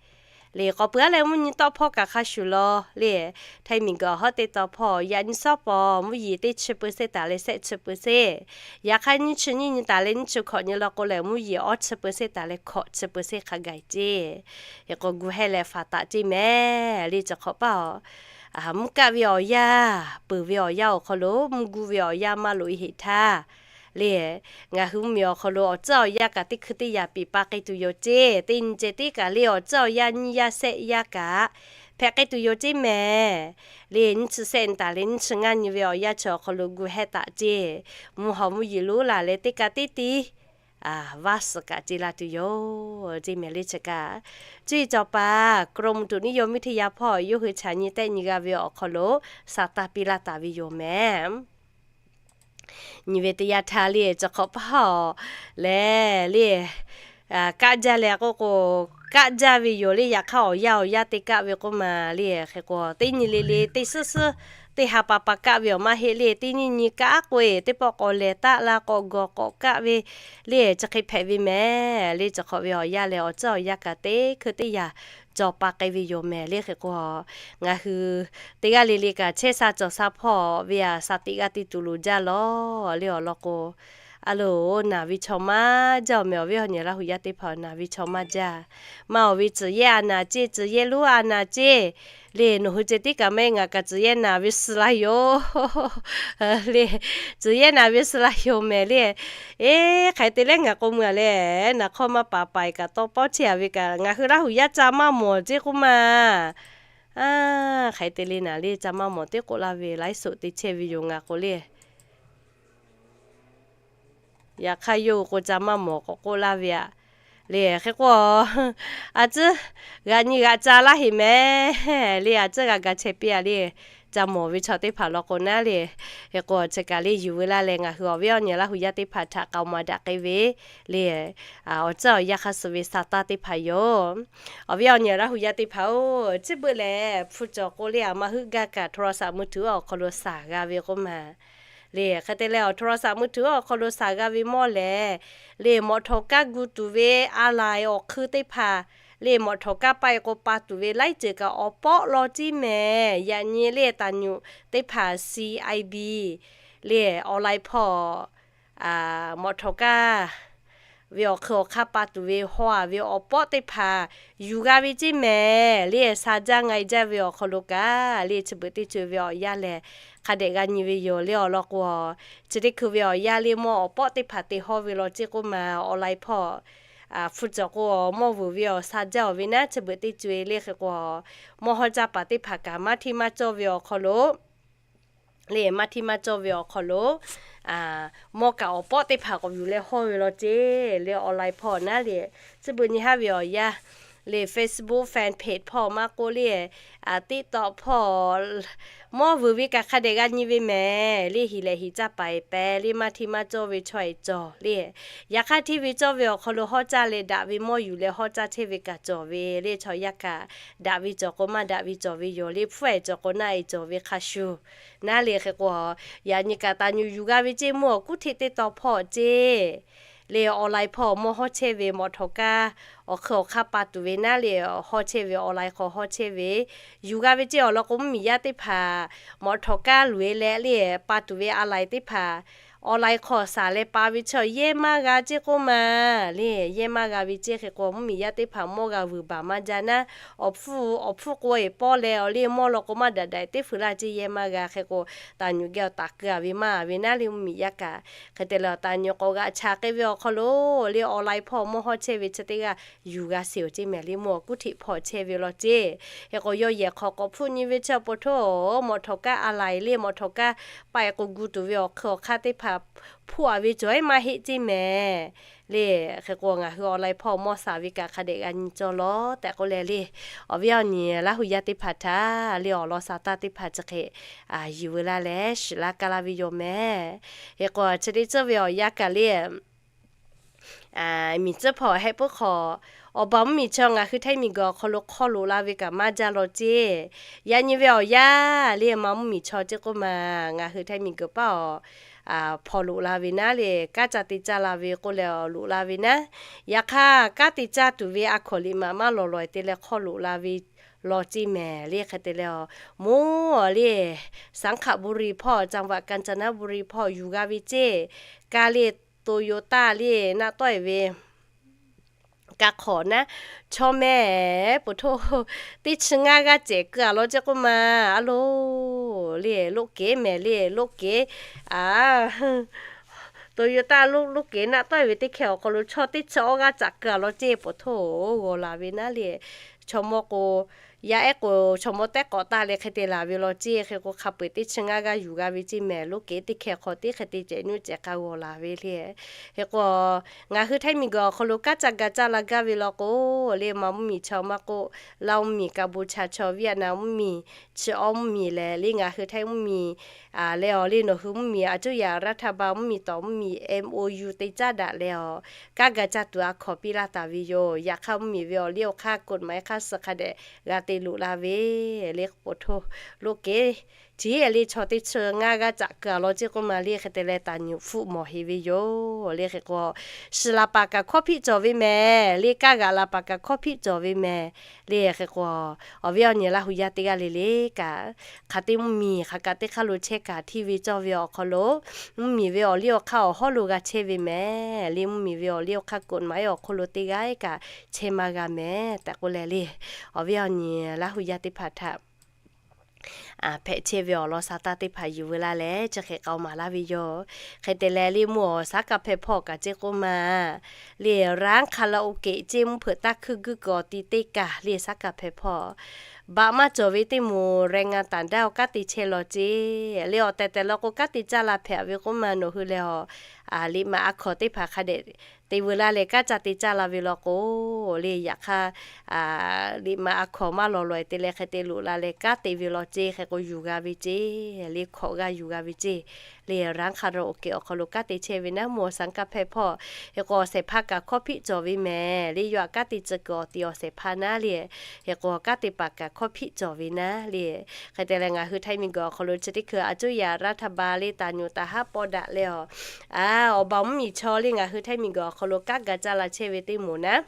Le k'awꞈ peuˬ aˉ leh mvuhˇ nyi tawˆ hpawˇ kaꞈ hk'a shuˍ law le. ไทย miˬguiˬ awˬ hawˉ teˇ taw hpawˇ yaꞈ nyi sawˉ pawˍ mvuhˇ yeˬ teˇ chi เปอร์เซ็นต์ taˍ leh sehˆ chi เปอร์เซ็นต์. Yaꞈ hk'aˇ nyiˇ chi nyiˇ nyi taˍ leh nyiˇ chi hkawꞈ nyi law k'o lehˬ, mvuhˇ yeˬ awˇ chi เปอร์เซ็นต์ taˍ leh hkawꞈ chi เปอร์เซ็นต์ hk'a gaˬ ceˇ. Hk'e k'o, gu heh leh faˍ taꞈ ceˇ mehˍ le. Chi hk'awꞈ paˇ a, mvuhˇ kaˆ ve awˬ yanˇ, peuˬ ve awˬ yanˇ awˬ hk'aw lo mvuhˇ gu ve awˬ yanˇ maˇ loꞈ e heꞈ htaˇ le, ngaˬ hui mvuhˇmiˬ awˬ hk'aw lo awˬ tcuhˉ awˬ yanˇ kaꞈ teˇ hkui teˇ yaꞈ piˍ pa k'ai tuˬ yoˬ ceˇ. Teˇ nyi ceh tiˉ kaꞈ le awˬ tcuhˉ awˬ yanˇ nyiˇ yaˇ sehˆ yaˇ kaꞈ hpehꞈ k'ai tuˬ yoˬ ceˇ mehˍ. Le nyiˇ chi sehˆ nyi taˍ leh nyiˇ chi ngaˇ nyi ve awˬ yanˇ chi awˬ hk'aw lo gu heh taꞈ ceˇ. Mvuhˇ haw mvuhˇ yeˬ lonˉ laˬ leh teˇ kaꞈ teˇ te vaˇ suhˍ kaꞈ ce la tuˬ yoˬ ceˇ mehˍ le. Chi kaꞈ, cuˇ yiˍ cawˬ paˍ กรมอุตุนิยมวิทยา hpawˇ yawˇ hui chaꞈ nyi tehˆ nyi g'a ve awˬ hk'aw lo saˍ taˇ piˇ laˇ taˍ ve yoˬ mehˍ. Nyi ve teˇ yanˇ htaˇ le, chi hk'awꞈ paˇ a lehˬ le, kaˆ jaˇ leh k'oˆ k'o, kaˆ jaˇ ve yoˬ le. Yaꞈ hk'aˇ awˬ yanˇ awˬ yanˇ te kaˆ ve k'oˆ ma le. Hk'e k'o, teˇ nyi le le teˇ suhˉ suhˉ teˇ ha pa pa kaˆ ve awˬ maˇ heˆ le. Teˇ nyiˇ nyi kaˆ k'oˆ e, teˇ pawˆ k'awꞈ lehˬ taˆ la k'awꞈ gawˬ k'awꞈ kaˆ ve le, chi hk'e hpehꞈ ve mehˍ le. Chi hk'awꞈ ve awˬ yanˇ lehˬ, awˬ tcuhˉ awˬ yanˇ kaꞈ teˇ hkui teˇ yaꞈ cawˬ pa k'ai ve yoˬ mehˍ le. Hk'e k'o, ngaˬ hui teˇ g'aˇ le le kaꞈ chehˇ sha cawˬ sha hpawˇ ve aꞈ sha teꞈ g'aˇ te tuˬ loˍ jaˇ lawˬ le. Awˬ lawn k'o, a loˍ, naˬ ve chaw maˇ jaˇ awˬ mehˍ. Awˬ viˉ awˬ nyi Laˇ huˍ yaˇ teˇ hpaˍ naˬ ve chaw maˇ jaˇ. Maˇ awˬ ve tcuhˬ yehˇ a naˍ ceˇ, tcuhˬ yehˇ lonˉ a naˍ ceˇ le. Nawˬ hui ceh tiˉ kaꞈ maˇ heˆ, ngaˬ kaꞈ tcuhˬ yehˇ naˍ ve suh laˇ yoˬ le. Tcuhˬ yehˇ naˍ ve suh laˇ yoˬ mehˍ le. Eˬ, hk'aˬ hk'e te leh ngaˬ k'o meuˇ a leh, naˍ hk'awˇ maˇ paˍ paiˍ kaꞈ tawˇ pawˆ chehˇ a ve kaꞈ, ngaˬ hui Laˇ huˍ yaˇ ca maˇ mawˬ ceˇ k'oˆ ma. A, hk'aˬ hk'e te le naˍ le, ca maˇ mawˬ teˇ k'oˆ laˇ ve laiˉ suhˍ te chehˇ ve yoˬ ngaˬ k'o le. Yaꞈ hk'aˇ yawˇ hui k'o ca maˇ mawˬ k'awꞈ k'oˆ laˇ ve aꞈ le. Hk'e k'o, a tcuhˉ g'aꞈ nyi g'aꞈ ca laˇ heꞈ mehˍ le. A tcuhˉ g'a ga chehˇ piˇ a le. Ca mawˬ ve chaw teˇ hpaˍ law k'o naˉ le. Hk'e k'o, chi kaꞈ le yuˬ veu laˇ leh ngaˬ hui awˬ viˉ awˬ nyi Laˇ huˍ yaˇ teˇ hpaˍ htaꞈ k'aoˍ maˍ daꞈ k'ai ve le. Awˬ tcuhˉ awˬ yanˇ hk'a suh ve sha taˇ teˇ hpaˍ yoˬ. Awˬ viˉ awˬ nyi Laˇ huˍ yaˇ teˇ hpaˍ-oˬ, chi beuꞈ lehˬ hpu cawˬ k'o le, a ma heuˆ gaˇ kaꞈ โทรศัพท์มือถือ awˬ hk'aw lo saˍ g'a ve k'oˆ ma. Le hk'e te leh, awˬ โทรศัพท์มือถือ awˬ hk'aw lo saˍ g'a ve mawˇ lehˬ, le mawꞈ htawˍ kaˇ gu tuˬ ve a laiˍ awˬ hk'eun teˇ hpaˍ, le mawꞈ htawˍ kaˇ paˆ e k'o pa tuˬ ve laiˉ ceuˬ kaꞈ awˬ pawˆ law ceˇ mehˍ. Yaꞈ nyi le taˍ nyuꞈ teˇ hpaˍ C I B le online hpawˇ mawꞈ htawˍ kaˇ ve awˬ hk'eun awˬ hk'aˇ pa tuˬ ve haw a ve awˬ pawˆ teˇ hpaˍ yuˬ g'a ve ceˇ mehˍ. Le sha jaˇ nga e jaˇ ve awˬ hk'aw lo kaꞈ le chi beuꞈ teˇ co e ve awˬ yanˇ lehˬ, hk'a dehꞈ g'a nyi ve yoˬ le. Awˬ lawn k'o, chi teˇ hkui ve awˬ yanˇ le mawˇ awˬ pawˆ teˇ hpaˍ te hawˇ ve law ceˇ k'oˆ ma. Online hpawˇ hpu cawˬ k'o, mawˇ vuiˬ ve awˬ sha jaˇ awˬ ve naˉ chi beuꞈ teˇ co e le. Hk'e k'o, mawˇ hawˇ caˇ paˍ teˇ hpaˍ kaꞈ maˇ hteˇ maˇ cawˇ ve awˬ hk'aw lo le, maˇ hteˇ maˇ cawˇ ve awˬ hk'aw lo mawˇ kaꞈ awˬ pawˆ teˇ hpaˍ k'awꞈ yuˬ leh hawˇ ve law ceˇ le. Online hpawˇ naˉ le, chi beuꞈ nyi haˉ ve awˬ yanˇ le Facebook fan page hpawˇ maˇ k'oˆ le, TikTok hpawˇ mawˇ vuiˬ ve kaꞈ hk'a dehꞈ g'a nyi ve mehˍ le. Hiˍ lehꞈ hiˍ caˇ paˍ e pehˍ le, maˇ hteˇ maˇ cawˇ ve chaw e cawˬ le. Yaꞈ hk'aˇ hteˇ ve cawˇ ve awˬ hk'aw lo hawˇ caˇ leh daꞈ ve mawˇ yuˬ leh hawˇ caˇ chehˇ ve kaꞈ cawˬ ve le. Chaw yaˇ kaꞈ daꞈ ve cawˬ k'o, maˇ daꞈ ve cawˬ ve yoˬ le. Hpfuhˇ e cawˬ k'o, naˆ e cawˬ ve hk'a shuˍ naˉ le. Hk'e k'o, yaꞈ nyi kaꞈ taˍ nyuꞈ yuˬ g'a ve ceˇ mawˇ awˬ kuˉ hteꞈ teˇ taw hpawˇ ceˇ le. Online hpawˇ mawˇ hawˇ chehˇ ve mawꞈ htawˍ kaˇ awˬ hk'eun awˬ hk'aˇ pa tuˬ ve naˉ le, hawˇ chehˇ ve online hk'aw hawˇ chehˇ ve yuˬ g'a ve ceˇ. Awˬ lawn k'o, mvuhˇmiˬ yaˇ teˇ hpaˍ mawꞈ htawˍ kaˇ loꞈ e leh le, pa tuˬ ve a laiˍ teˇ hpaˍ online hk'aw saˍ leh pa ve chaw yehˇ maˇ g'a ceˇ k'oˆ ma le. Yehˇ maˇ g'a ve ceˇ. Hk'e k'o, mvuhˇmiˬ yaˇ teˇ hpaˍ mawˇ g'a vuiˬ baˬ maˇ jaˇ naˉ, awˬ hpfuhˇ awˬ hpfuhˇ k'oˆ e pawˇ leh awˬ le mawˇ law k'o, maˇ daꞈ daꞈ teˇ hpeuꞈ laˇ ceˇ, yehˇ maˇ g'a. Hk'e k'o, taˍ nyuꞈ geh awˬ taˍ keu a ve maˇ ve naˉ le mvuhˇmiˬ yaˇ kaꞈ. Hk'e te leh, taˍ nyuꞈ k'awꞈ g'aꞈ chaˍ k'ai ve awˬ hk'aw lo le, online hpawˇ mawˇ hawˇ chehˇ ve chi teˇ g'aˇ yuˬ g'a sheˍ awˬ ceˇ mehˍ le. Mawˇ awˬ kuˉ hteꞈ hpawˇ chehˇ ve law ceˇ. Hk'e k'o, yawˇ yehˬ hk'aw k'awꞈ hpfuhˆ nyi ve chaw po htoˇ, mawꞈ htawˍ kaˇ a laiˍ le, mawꞈ htawˍ kaˇ pa e k'o gu tuˬ ve awˬ hk'eun awˬ hk'aˇ teˇ hpaˍ hpfuhˆ a ve cawˬ e maˇ heˆ ceˇ mehˍ le. Hk'e k'o, ngaˬ hui awˬ lai hpawˇ mawˇ sha ve kaꞈ hk'a dehꞈ g'a nyi cawˇ lawˬ tehꞈ k'oˆ leh le, awˬ viˉ awˬ nyi Laˇ hu yaˇ teˇ hpaˍ htaꞈ le awˬ lawn sha taˇ teˇ hpaˍ chi hk'e yuˬ veu laˇ leh shiˍ laˇ kaˇ laˇ ve yoˬ mehˍ. Hk'e k'o, chi teˇ tcuhˇ ve awˬ yanˇ kaꞈ le, miˬ tcuhˇ hpawˇ heh puiˉ hk'aw, awˬ baˬ mvuhˇ miˬ chaw ngaˬ hui Htaiˇ miˬ guiˬ awˬ hk'aw lo hk'aw loꞈ la ve kaꞈ maˇ jaˇ law ceˇ. Yaꞈ nyi ve awˬ yanˇ le, ma mvuhˇ miˬ chaw ceˇ k'oˆ ma, ngaˬ hui Htaiˇ miˬ guiˬ paˉ awˬ hpawˇ loꞈ la ve naˉ le, kanˉ ca te caˇ la ve k'oˆ leh awˬ loꞈ la ve naˉ. Yaꞈ hk'aˇ, kanˉ te caˇ tuˬ ve a hkawnˍ liꞈ maꞈ maˇ lawˬ lawˬ te leh hk'aw loꞈ la ve law ceˇ mehˍ le. Hk'e te leh, mvuhˇ le, Saˉ hkaꞈ Buˇriˬ hpawˇ, จังหวัดกาญจนบุรี hpawˇ yuˬ g'a ve ceˇ. Ka le, Toyota le, naˆ tawˆ e ve ka hk'awꞈ naˉ, chaw mehˍ, poˬ htoˇ, teˇ chi ngaˇ g'aˇ cehˬ keu a law ceˇ k'oˆ ma. A lo, le loˆ keˉ mehˍ le, loˆ keˉ, a, Toyota loˆ keˉ naˆ tawˆ e ve teˇ hkeh awˬ hk'aw lo chaw teˇ chi awˇ g'aˇ caꞈ keu a law ceˇ, poˬ htoˇ g'aw la ve naˉ le. Chaw mawˇ k'o, yaˇ ehˉ k'o chaw mawˇ tehˉ k'awꞈ taˇ leh hk'e te laˬ ve law ceˇ. Hk'e k'o, hk'a peu-eˬ teˇ chi ngaˇ g'aˇ yuˬ g'a ve ceˇ mehˍ, loˆ keˉ teˇ hkeh hk'aw teˇ hk'e te cehˬ nuˇ cehˬ k'a g'aw la ve le. Hk'e k'o, ngaˬ hui Htaiˇ miˬ guiˬ awˬ hk'aw lo kanˉ ca ga caˇ la gaˇ ve law k'o, le ma mvuhˇ miˬ chaw maˇ k'oˆ, Laˇ mvuhˇ miˬ, Kaˍbuˍ chaw, Vietnam mvuhˇ miˬ, chi awˇ mvuhˇ miˬ lehˬ le, ngaˬ hui Htaiˇ mvuhˇ miˬ, a leh awˬ le nawˬ hui mvuhˇ miˬ, a cuˇ yaꞈ raˇ htaˇ ba mvuhˇ miˬ tawˍ mvuhˇ miˬ M O U te caˇ daꞈ leh awˬ, kanˉ ga caˇ tuˬ a hkawnˍ piˇ laˇ taˍ ve yoˬ. Yaꞈ hk'aˇ, mvuhˇ miˬ ve awˬ liˇ awˬ hk'aˇ กฎหมาย hk'aˇ suh hk'a dehꞈ g'a te loꞈ la ve le, poˬ htoˇ loˆ keˉ, chi le chaw teˇ chi ngaˇ g'aˇ caꞈ keu a law ceˇ k'oˆ ma le. Hk'e te leh, taˍ nyuꞈ hpfuhˆ mawˬ heˍ ve yoˬ le. Hk'e k'o, shiˍ laˬ paˍ kaꞈ hkawˇ hpiˆ cawˬ ve mehˍ le, kanˉ g'aꞈ laˬ paˍ kaꞈ hkawˇ hpiˆ cawˬ ve mehˍ le. Hk'e k'o, awˬ viˉ awˬ nyi Laˇ hu yaˇ teˇ g'aˇ le le kaꞈ, hk'aˬ teˇ mvuhˇ miˬ hk'aˬ kaꞈ teˇ hk'aˇ lo chehˇ kaꞈ hteˇ ve cawˇ ve awˬ hk'aw lo, mvuhˇ miˬ ve awˬ liˇ awˬ hk'aˇ awˬ hawˉ lo g'a chehˇ ve mehˍ le. Mvuhˇ miˬ ve awˬ liˇ awˬ hk'aˇ กฎหมาย awˬ hk'oˆ lo teˇ g'aˇ kaꞈ chehˇ maˇ g'a mehˍ tehꞈ k'oˆ leh le, awˬ viˉ awˬ nyi Laˇ hu yaˇ teˇ hpaˍ htaꞈ hpehꞈ chehˇ ve awˬ lawn sha taˇ teˇ hpaˍ yuˬ veu laˇ leh chi hk'e k'aoˍ maˍ laˇ ve yoˬ. Hk'e te leh le, mvuhˇ awˬ ร้านคาเฟ่ hpawˇ kaꞈ ceˇ k'oˆ ma le, ร้านคาราโอเกะ ceˇ mvuhˇ hpeuꞈ taˇ hkuiˇ guiˇ kuiˬ awˬ ti teˇ kaˬ le ร้านคาเฟ่ hpawˇ baꞈ maˇ cawˬ ve teˇ moˍ แรงงานต่างด้าว kanˉ te chehˇ law ceˇ le. Awˬ tehˬ tehˬ law k'o, kanˉ te caˇ la hpehꞈ ve k'oˆ ma, nawˬ hui lehˬ awˬ, liꞈ maꞈ a hkawnˍ teˇ hpaˍ hk'a dehꞈ te veu laˇ leh kanˉ ca te caˇ la ve law k'o le, yaꞈ hk'aˇ, liꞈ maꞈ a hkawnˍ maˇ lawˬ lawˬ e te leh hk'e te loꞈ la leh kanˉ te ve law ceˇ. Hk'e k'o, yuˬ g'a ve ceˇ le, hkawꞈ g'aˇ yuˬ g'a ve ceˇ le. ร้านคาราโอเกะ awˬ hk'aw lo kanˉ te chehˇ ve naˉ, mvuhˇ awˬ ร้านคาเฟ่ hpawˇ. Hk'e k'o, awˬ shehˍ hpaˇ kaꞈ hkawˇ hpiˆ cawˬ ve mehˍ le, yawˇ htaꞈ kanˉ te tcuh kuiˬ awˬ ti awˬ shehˍ hpaˇ naˉ le. Hk'e k'o, kanˉ te paˍ kaꞈ hkawˇ hpiˆ cawˬ ve naˉ le. Hk'e te leh, ngaˬ hui Htaiˇ miˬ guiˬ awˬ hk'aw lo chi teˇ hkui a cuˇ yaꞈ raˇ htaˇ ba le taˍ nyuꞈ taˍ haˉ paw daꞈ leh awˬ, awˬ baˬ mvuhˇ miˬ chaw le ngaˬ hui Htaiˇ miˬ guiˬ awˬ hk'aw lo kanˉ ga caˇ la chehˇ ve teˇ moˍ naˉ,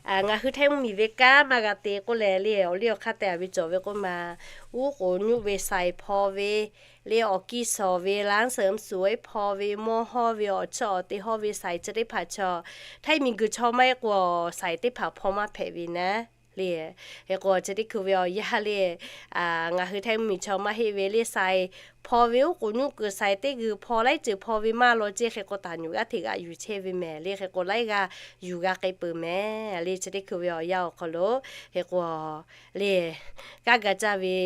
ngaˬ hui Htaiˇ mvuhˇ miˬ ve kanˉ maˇ g'a te k'oˆ leh le, awˬ liˇ awˬ hk'aˇ te a ve cawˬ ve k'oˆ ma, uˉ k'oˍ nyuˆ ve สาย hpaw ve le, awˬ kiˇ shawˍ ve ร้านเสริมสวย hpaw ve, mawˇ hawˇ ve, awˬ chiˇ awˬ te hawˇ ve สาย chi teˇ hpaˍ chaw, Htaiˇ miˬ guiˬ chaw maˇ heˆ k'o สาย teˇ hpaˍ hpaw maˇ hpehꞈ ve naˉ le. Hk'e k'o, chi teˇ hkui ve awˬ yanˇ le, ngaˬ hui Htaiˇ mvuhˇ miˬ chaw maˇ heˆ ve le สาย hpaw ve, uˉ k'oˍ nyuˆ kuiˬ สาย teˇ g'uiˬ hpaw laiˉ ceuˬ hpaw ve maˇ law ceˇ. Hk'e k'o, taˍ nyuꞈ g'aˇ hteꞈ g'aꞈ yuˬ chehˇ ve mehˍ le. Hk'e k'o, laiˉ g'aˇ yuˬ g'a k'ai peuˬ mehˍ le. Chi teˇ hkui ve awˬ yanˇ awˬ hk'aw lo, hk'e k'o, le, kanˉ ga caˇ ve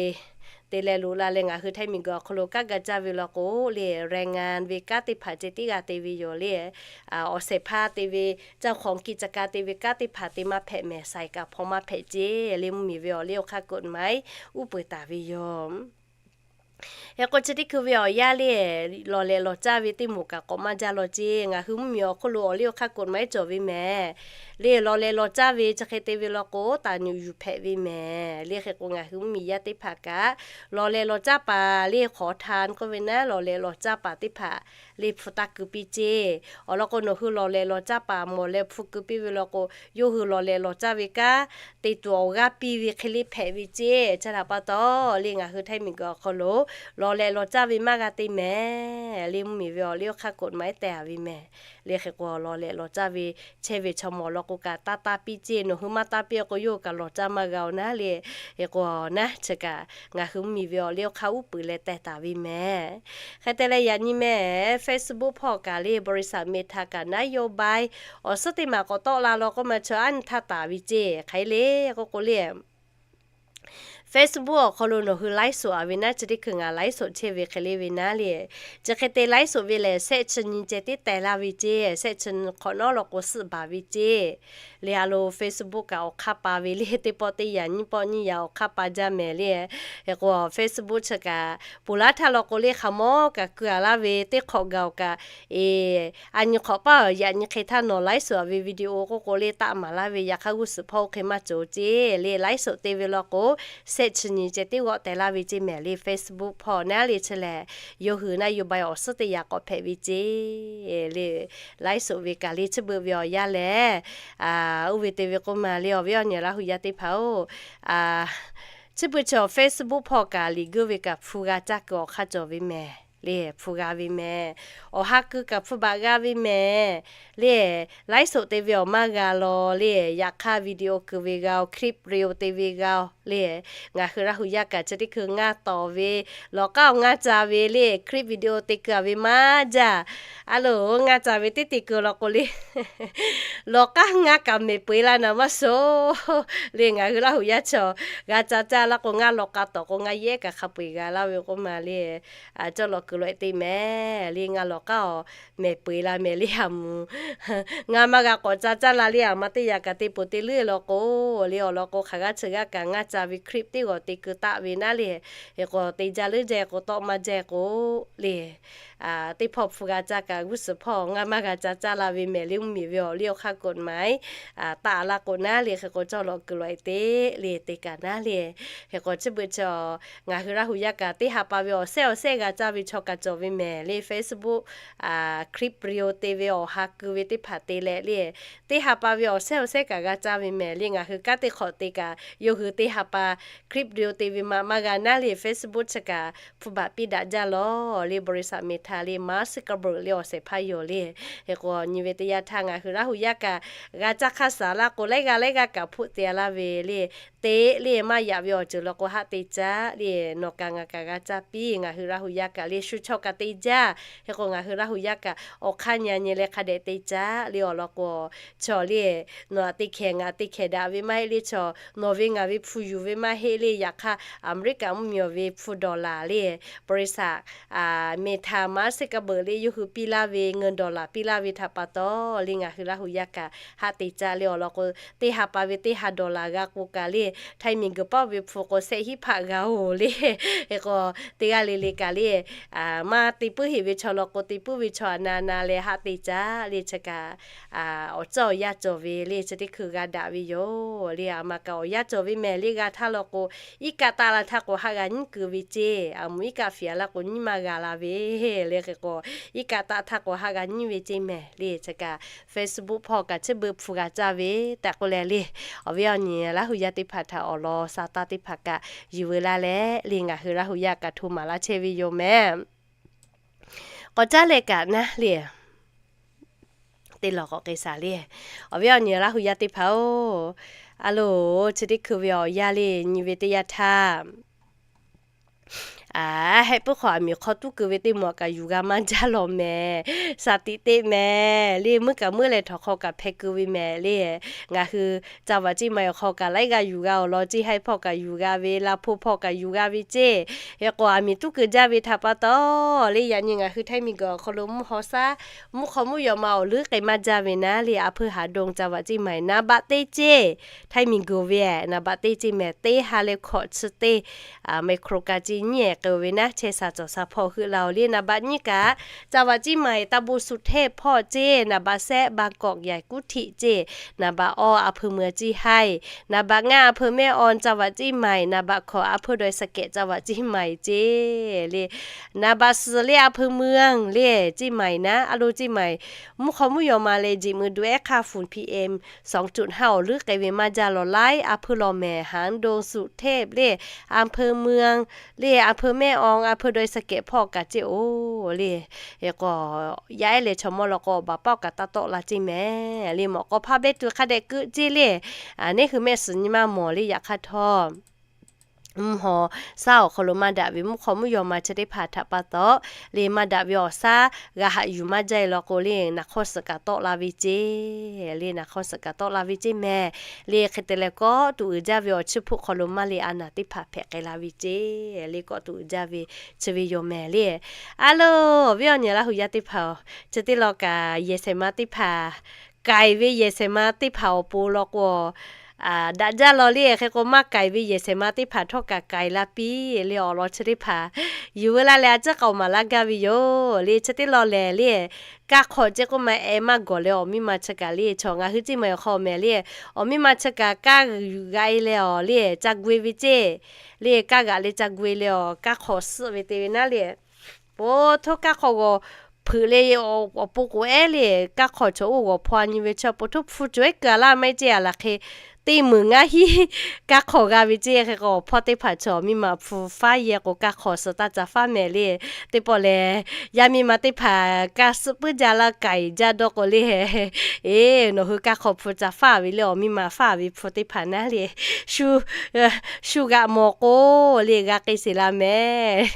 te leh loꞈ la leh ngaˬ hui Htaiˇ miˬ guiˬ awˬ hk'aw lo kanˉ ga caˇ ve law k'o le, แรงงาน ve kanˉ teˇ hpaˍ ceh tiˉ g'a te ve yoˬ le. Awˬ shehˍ hpaˇ te ve, เจ้าของกิจการ te ve kanˉ teˇ hpaˍ te maˇ hpehꞈ mehˍ, สาย kaꞈ hpaw maˇ hpehꞈ ceˇ le. Mvuhˇ miˬ ve awˬ liˇ awˬ hk'aˇ กฎหมาย uˉ peunˍ taˍ ve yoˬ. Hk'e k'o, chi teˇ hkui ve awˬ yanˇ le, lawˬ lehꞈ lawˬ caˇ ve teˇ moˍ kaꞈ k'awꞈ maˇ jaˇ law ceˇ. Ngaˬ hui mvuhˇ miˬ awˬ hk'oˆ lo awˬ liˇ awˬ hk'aˇ กฎหมาย cawˬ ve mehˍ le. Lawˬ lehꞈ lawˬ caˇ ve chi hk'e te ve law k'o, taˍ nyuꞈ yuˬ hpehꞈ ve mehˍ le. Hk'e k'o, ngaˬ hui mvuhˇ miˬ yaˇ teˇ hpaˍ kaꞈ lawˬ lehꞈ lawˬ caˇ paˍ le, ขอทาน k'oˆ ve naˉ, lawˬ lehꞈ lawˬ caˇ paˍ teˇ hpaˍ le hpu taˇ keu piˇ ceˇ. Awˬ lawn k'o, nawˬ hui lawˬ lehꞈ lawˬ caˇ paˍ mawˬ leh hpu keu piˇ ve law k'o, yawˇ hui lawˬ lehꞈ lawˬ caˇ ve kanˉ te tuˬ awˬ g'aˇ piˇ ve hk'e le hpehꞈ ve ceˇ. Chi htaꞈ pa taw le, ngaˬ hui Htaiˇ miˬ guiˬ awˬ hk'aw lo lawˬ lehꞈ lawˬ caˇ ve maˇ g'a te mehˍ le. Mvuhˇ miˬ ve awˬ liˇ awˬ hk'aˇ กฎหมาย teh a ve mehˍ le. Hk'e k'o, lawˬ lehꞈ lawˬ caˇ ve chehˇ ve chaw mawˬ law k'o kaꞈ taˇ taˇ piˇ ceˇ. Nawˬ hui maˇ taˇ piˇ k'o, yawˇ hui kaꞈ lawˬ caˇ maˇ g'a oˬ naˉ le. Hk'e k'o, naˉ chi kaꞈ ngaˬ hui mvuhˇ miˬ ve awˬ liˇ awˬ hk'aˇ uˉ peunˍ leh teh taˍ ve mehˍ. Hk'e te leh, yaꞈ nyi mehˍ, Facebook hpawˇ kaꞈ le บริษัท Meta kaꞈ นโยบาย awˬ suhˉ teˇ maˬ k'awꞈ tawˆ la law k'oˆ ma, chaw aˉ nyi htaˇ taˍ ve ceˇ. Hk'aˬ hk'e le k'oˆ k'o le, Facebook awˬ hk'aw lo nawˬ hui ไลฟ์สด a ve naˉ, chi teˇ hkui ngaˬ ไลฟ์สด chehˇ ve hk'e le ve naˉ le. Chi hk'e te ไลฟ์สด ve lehˬ, shehˆ chi nyi ceh tiˉ teh laˇ ve ceˇ, shehˆ chi nyi hk'awꞈ nawˉ law k'o suhˆ baˬ ve ceˇ. Le a lo Facebook kaꞈ awˬ hk'aˇ pa ve le, teˇ pawˆ teˇ yanˇ nyiˇ pawˆ nyiˇ yanˇ awˬ hk'aˇ pa jaˇ mehˍ le. Hk'e k'o Facebook chi kaꞈ ponˬ laˇ htaˇ law k'o le hk'aˬ mawˇ kaꞈ keu a laˇ ve teˇ hk'awꞈ gaˬ-oˬ kaꞈ, e, a nyi hk'awꞈ paˇ yaꞈ nyi hk'e htaˇ nawˬ ไลฟ์สด a ve video k'oˆ k'o le taˆ maˍ laˇ ve, yaꞈ hk'aˇ g'uˇ suhˍ hpawˇ oˇ hk'e maˇ cawˬ ceˇ le. ไลฟ์สด te ve law k'o shehˆ chi nyi ceh teˇ g'awˆ teh laˇ ve ceˇ mehˍ le. Facebook hpawˇ naˉ le chi lehˬ, yawˇ hui naˉ yawˇ bai awˬ suhˉ teˇ yaꞈ k'awꞈ hpehꞈ ve ceˇ le. ไลฟ์สด ve kaꞈ le chi beuꞈ ve awˬ yanˇ lehˬ, oˇ ve te ve k'oˆ ma le awˬ viˉ awˬ nyi Laˇ hu yaˇ teˇ hpaˍ-oˬ, chi beuꞈ chi awˬ Facebook hpawˇ kaꞈ liꞈ geuˇ ve kaꞈ hpu g'a caˇ kuiˬ awˬ hk'aˇ cawˬ ve mehˍ le. Hpu g'a ve mehˍ. Awˬ ha keu kaꞈ hpu baꞈ g'a ve mehˍ le. ไลฟ์สด te ve awˬ maˇ g'a law le. Yaꞈ hk'aˇ video keu ve g'a-oˬ, clip reel te ve g'a-oˬ le. Ngaˬ hui Laˇ hu yaˇ kaꞈ chi teˇ hkui ngaˇ tawˍ ve, lawˬ k'aˉ awˬ ngaˇ ca ve le, clip video te keu a ve maˇ jaˇ. A loˬ ngaˇ ca ve teˇ te keu law k'o le, lawˬ k'aˉ ngaˇ kaꞈ mehˍ peu eˬ laˇ naˍ maˇ shoˍ le. Ngaˬ hui Laˇ hu yaˇ chaw g'a ca caˇ laˇ k'o, ngaˇ lawˬ k'a tawˍ k'o ngaˇ yehˉ kaꞈ hk'a peu eˬ g'a laˇ ve k'oˆ ma le. Cawˇ lawˬ kuiˬ lawˬ e te mehˍ le. Ngaˇ lawˬ k'aˉ awˬ mehˍ peu eˬ la mehˍ le. A mvuhˬ ngaˇ maˇ g'a k'awꞈ ca caˇ la le. A ma teˇ yaꞈ kaꞈ te poˬ te leuˉ law k'o le, awˬ lawn k'o hk'aˬ g'aˇ chi g'aˇ kaꞈ ngaˇ ca ve clip teˇ g'awˬ te keu taˆ ve naˉ le. Hk'e k'o te jaˇ leuˉ jaˇ k'o tawˆ maˇ jaˇ k'o le, teˇ hpawˇ hpu g'a caˇ kaꞈ g'uˇ suhˍ hpawˇ ngaˇ maˇ g'a ca caˇ la ve mehˍ le. Mvuhˇ miˬ ve awˬ liˇ awˬ hk'aˇ กฎหมาย taˆ laˇ k'o naˉ le. Hk'e k'o cawˇ lawˬ kuiˬ lawˬ e te le te kaꞈ naˉ le. Hk'e k'o chi beuꞈ chi ngaˬ hui Laˇ hu yaˇ kaꞈ teˇ ha pa ve awˬ sehˉ awˬ sehˉ g'a caˇ ve chaw kaꞈ cawˬ ve mehˍ le. Facebook clip reel te ve awˬ ha keu ve teˇ hpaˍ te leh le, teˇ ha pa ve awˬ sehˉ awˬ sehˉ kaꞈ g'a caˇ ve mehˍ le. Ngaˬ hui kanˉ teˇ hk'awꞈ te kaꞈ yawˇ hui teˇ ha pa clip reel te ve ma maˇ g'a naˉ le. Facebook chi kaꞈ hpu baꞈ piˇ daꞈ jaˇ lawˬ le. บริษัท Meta le, Mark Zuckerberg le awˬ shehˍ hpaˇ yoˬ le. Hk'e k'o nyi ve teˇ yanˇ htaˇ ngaˬ hui Laˇ hu yaˇ kaꞈ g'a caˇ hk'aˇ suh laˇ k'o laiˉ g'aˇ laiˉ g'aˇ kaꞈ hpoˆ te laˇ ve le. Te le maˇ yaꞈ ve awˬ ceuˬ law k'o haˆ te caˇ le. Nawˬ kaꞈ ngaˬ kaꞈ g'a caˇ piˇ. Ngaˬ hui Laˇ hu yaˇ kaꞈ le shu chaw kaꞈ te jaˇ. Hk'e k'o ngaˬ hui Laˇ hu yaˇ kaꞈ awˬ hk'aˇ nyi nyi leh hk'a dehꞈ te caˇ le. Awˬ lawn k'o chaw le, nawˬ aꞈ te hkehˍ ngaˬ aꞈ te hkehˍ daꞈ ve maˇ heˆ le. Chaw nawˬ ve ngaˬ ve hpu yuˬ ve maˇ heˆ le. Yaꞈ hk'aˇ Aˍmeˍriˆkaꞈ mvuhˇ miˬ ve hpu ดอลลาร์ le, บริษัท Meta, Mark Zuckerberg le yawˇ hui piˇ laˇ ve เงินดอลลาร์ piˇ laˇ ve htaꞈ pa taw le ngaˬ hui Laˇ hu yaˇ kaꞈ haˆ te caˇ le. Awˬ lawn k'o teˇ ha pa ve teˇ ha ดอลลาร์ g'a k'o kaꞈ le, htaiˇ miˬguiˬ pawˆ ve hpu k'o shehˆ hiˆ hpaˆ g'a-oˬ le. Hk'e k'o teˇ g'aˇ le le kaꞈ le, maˇ te puiˉ heˆ ve chaw law k'o te puiˉ ve chaw aꞈ na na leh haˆ te caˇ le. Chi kaꞈ awˬ cawˇ awˬ yaˇ cawˬ ve le. Chi teˇ hkui g'a daꞈ ve yoˬ le. A ma kaꞈ awˬ yaˇ cawˬ ve mehˍ le. G'a htaˇ law k'o iˉ kaˆ taˆ la htaˇ k'o haˆ g'a nyiˉ keu ve ceˇ. A mvuhˬ iˉ kaˆ fiˍ a laˇ k'o nyiˉ maˇ g'a la ve le. Hk'e k'o iˉ kaˆ taˆ htaˇ k'o haˆ g'a nyiˉ ve ceˇ mehˍ le. Chi kaꞈ Facebook hpawˇ kaꞈ chi beuꞈ hpu g'a caˇ ve tehꞈ k'oˆ leh le, awˬ viˉ awˬ nyi Laˇ hu yaˇ teˇ hpaˍ htaꞈ awˬ lawn sa taˇ teˇ hpaˍ kaꞈ yuˬ veu laˇ leh le, ngaˬ hui Laˇ hu yaˇ kaꞈ hto maˍ laˇ chehˇ ve yoˬ mehˍ. K'awꞈ caˉ leh kaꞈ naˉ le, teˇ lawˬ k'awꞈ k'ai shaˍ le. Awˬ viˉ awˬ nyi Laˇ hu yaˇ teˇ hpaˍ-oˬ, a loˬ, chi teˇ hkui ve awˬ yanˇ le nyi ve teˇ yanˇ htaˇ, a, heh puiˉ hk'aw aˬ miˍ hk'aw tuˉ keu ve teˇ mawˬ kaꞈ yuˬ g'a maˇ jaˇ lawˬ mehˍ. Shaˍ tiꞈ teˇ mehˍ le, meuˉ kaꞈ meuˉ leh htawnˍ hk'aw kaꞈ hpeh keu ve mehˍ le. Ngaˬ hui จังหวัดเชียงใหม่ awˬ hk'aw kaꞈ laiˉ g'aˇ yuˬ g'a awˬ lawn, Ceˇ Haiˇ hpawˇ kaꞈ yuˬ g'a ve, Laˇ hpu hpawˇ kaꞈ yuˬ g'a ve ceˇ. Hk'e k'o aˬ miˍ tuˉ keu jaˇ ve htaꞈ pa taw le, yaꞈ nyi ngaˬ hui htaiˇ miˬguiˬ awˬ hk'aw lo mvuhˇ haw shaˉ, mvuhˇ hk'aw mvuhˇ yaw ma awˬ leuˉ k'ai maˇ jaˇ ve naˉ le. A hpeu Haˍ dong จังหวัดเชียงใหม่ naˍ baꞈ teˇ ceˇ, htaiˇ miˬguiˬ ve naˍ baꞈ teˇ ceˇ mehˍ. Teˇ ha leh hkawꞈ chi teˇ, micro kaꞈ ceˇ nyiˇ ehˍ k'ai-oˬ ve naˉ, chehˇ sha cawˬ sha hpawˇ heuˆ la-oˬ le. Naˍ baꞈ nyiˇ kaꞈ จังหวัดเชียงใหม่ ตำบลสุเทพ hpawˇ ceˇ, naˍ baꞈ shehˆ บางกอกใหญ่ กรุงเทพ ceˇ, naˍ baꞈ awˇ อำเภอเมือง Ceˇ Haiˇ, naˍ baꞈ ngaˇ อำเภอแม่ออน จังหวัดเชียงใหม่, naˍ baꞈ hkawꞈ อำเภอดอยสะเก็ด จังหวัดเชียงใหม่ ceˇ le. Naˍ baꞈ suhˍ le อำเภอเมือง le, Ceˇ Maiˍ naˉ, a loˬ Ceˇ Maiˍ mvuhˇ hk'aw mvuhˇ yaw ma leh jeꞈ mui du ehˉ hk'aˇ ฝุ่น PM สองจุดห้า awˬ leuˉ k'ai ve maˇ jaˇ lawˬ laiˉ. A hpeu Lawˬ mehˍ, Haˍ Dong, Suꞈ Hteˆ le, อำเภอเมือง le, อำเภอแม่ออน, อำเภอดอยสะเก็ด hpawˇ kaꞈ ceˇ-oˬ le. Hk'e k'o yaˇ ehˉ leh chaw mawˇ law k'o awˬ baˬ paˆ kaꞈ taˇ tawˆ la ceˇ mehˍ le. Mawꞈ k'aw hpaˇ beh tuˬ hk'a dehꞈ keu ceˇ le. Neˇ hui mehˆ suhˍ nyi maˇ mawˬ le. Yaꞈ hk'aˇ htawˇ mvuhˇ haw shaˉ awˬ hk'aw lo maˇ daꞈ ve mvuhˇ hk'aw mvuhˇ yaw ma chi teˇ hpaˍ htaꞈ pa taw, le maˇ daꞈ ve awˬ shaˉ g'a haꞈ yuˬ maˇ jaˇ e law k'o, le naˍ hk'awˇ suhˍ kaꞈ tawˆ la ve ceˇ. Le naˍ hk'awˇ suhˍ kaꞈ tawˆ la ve ceˇ mehˍ. Le hk'e te leh, kawˆ tuꞈ uiˍ jaˇ ve awˬ chiˇ hpuˆ hk'aw lo maˇ le a naˍ teˇ hpaˍ hpehꞈ k'ai la ve ceˇ. Le kawˆ tuꞈ uiˍ jaˇ ve chi ve yoˬ mehˍ le. A lo, awˬ viˉ awˬ nyi Laˇ hu yaˇ teˇ hpaˍ-oˬ, chi teˇ law kaꞈ yehˬ shehˍ ma teˇ hpaˍ, k'aiˍ ve yehˬ shehˍ ma teˇ hpaˍ awˬ pon law k'o, daꞈ jaˇ law le. Hk'e k'o, maˇ k'aiˍ ve yehˬ shehˍ ma teˇ hpaˍ htawˇ kaꞈ k'aiˍ la piˇ le. Awˬ lawn chi teˇ hpaˍ yuˬ veu laˇ leh a ciˉ k'aoˍ maˍ laˇ gaˇ ve yoˬ. Le chi teˇ law lehˬ le, kaˇ hk'awꞈ ceˇ k'oˆ ma, eh maˇ gawˬ leh awˬ miˇ ma chi kaꞈ le, chaw ngaˬ hui ceˇ ma awˬ hk'aw mehˍ le, awˬ miˇ ma chi kaꞈ kaˇ g'aꞈ e leh awˬ le, ca gu e ve ceˇ. Le kaˇ g'aꞈ leh ca gu e leh awˬ, kaˇ hk'awꞈ suhˆ ve te ve naˉ le, po htoˇ kaˇ hk'awꞈ g'awˬ hpeuꞈ le, awˬ pon k'oꞈ ehˉ le, kaˇ hk'awꞈ chaw oˇ g'awˬ hpaw nyi ve chi po htoˇ hpu cawˬ ehˉ keu a laˇ maˇ heˆ ceˇ. A laˬ hk'e teˇ meunˍ ngaˇ hiˉ kaˇ hk'awꞈ g'a ve ceˇ. Hk'e k'o, awˬ hpawˇ teˇ hpaˍ chaw miˇ ma hpu faˉ yehˇ k'o, kaˇ hk'awꞈ suhˍ taˇ ca faˉ mehˍ le. Teˇ pawˆ lehˬ, yaˇ miˇ ma teˇ hpaˍ kaˇ suhˆ puiˉ jaˇ laˇ k'aiˍ jaˇ dawˇ k'o le, eˬ, nawˬ hui kaˇ hk'awꞈ hpu ca faˉ ve le, awˬ miˇ ma faˉ ve hpu teˇ hpaˍ naˉ le, shu g'aꞈ mawˬ k'o le, g'a k'ai sheˍ la mehˍ.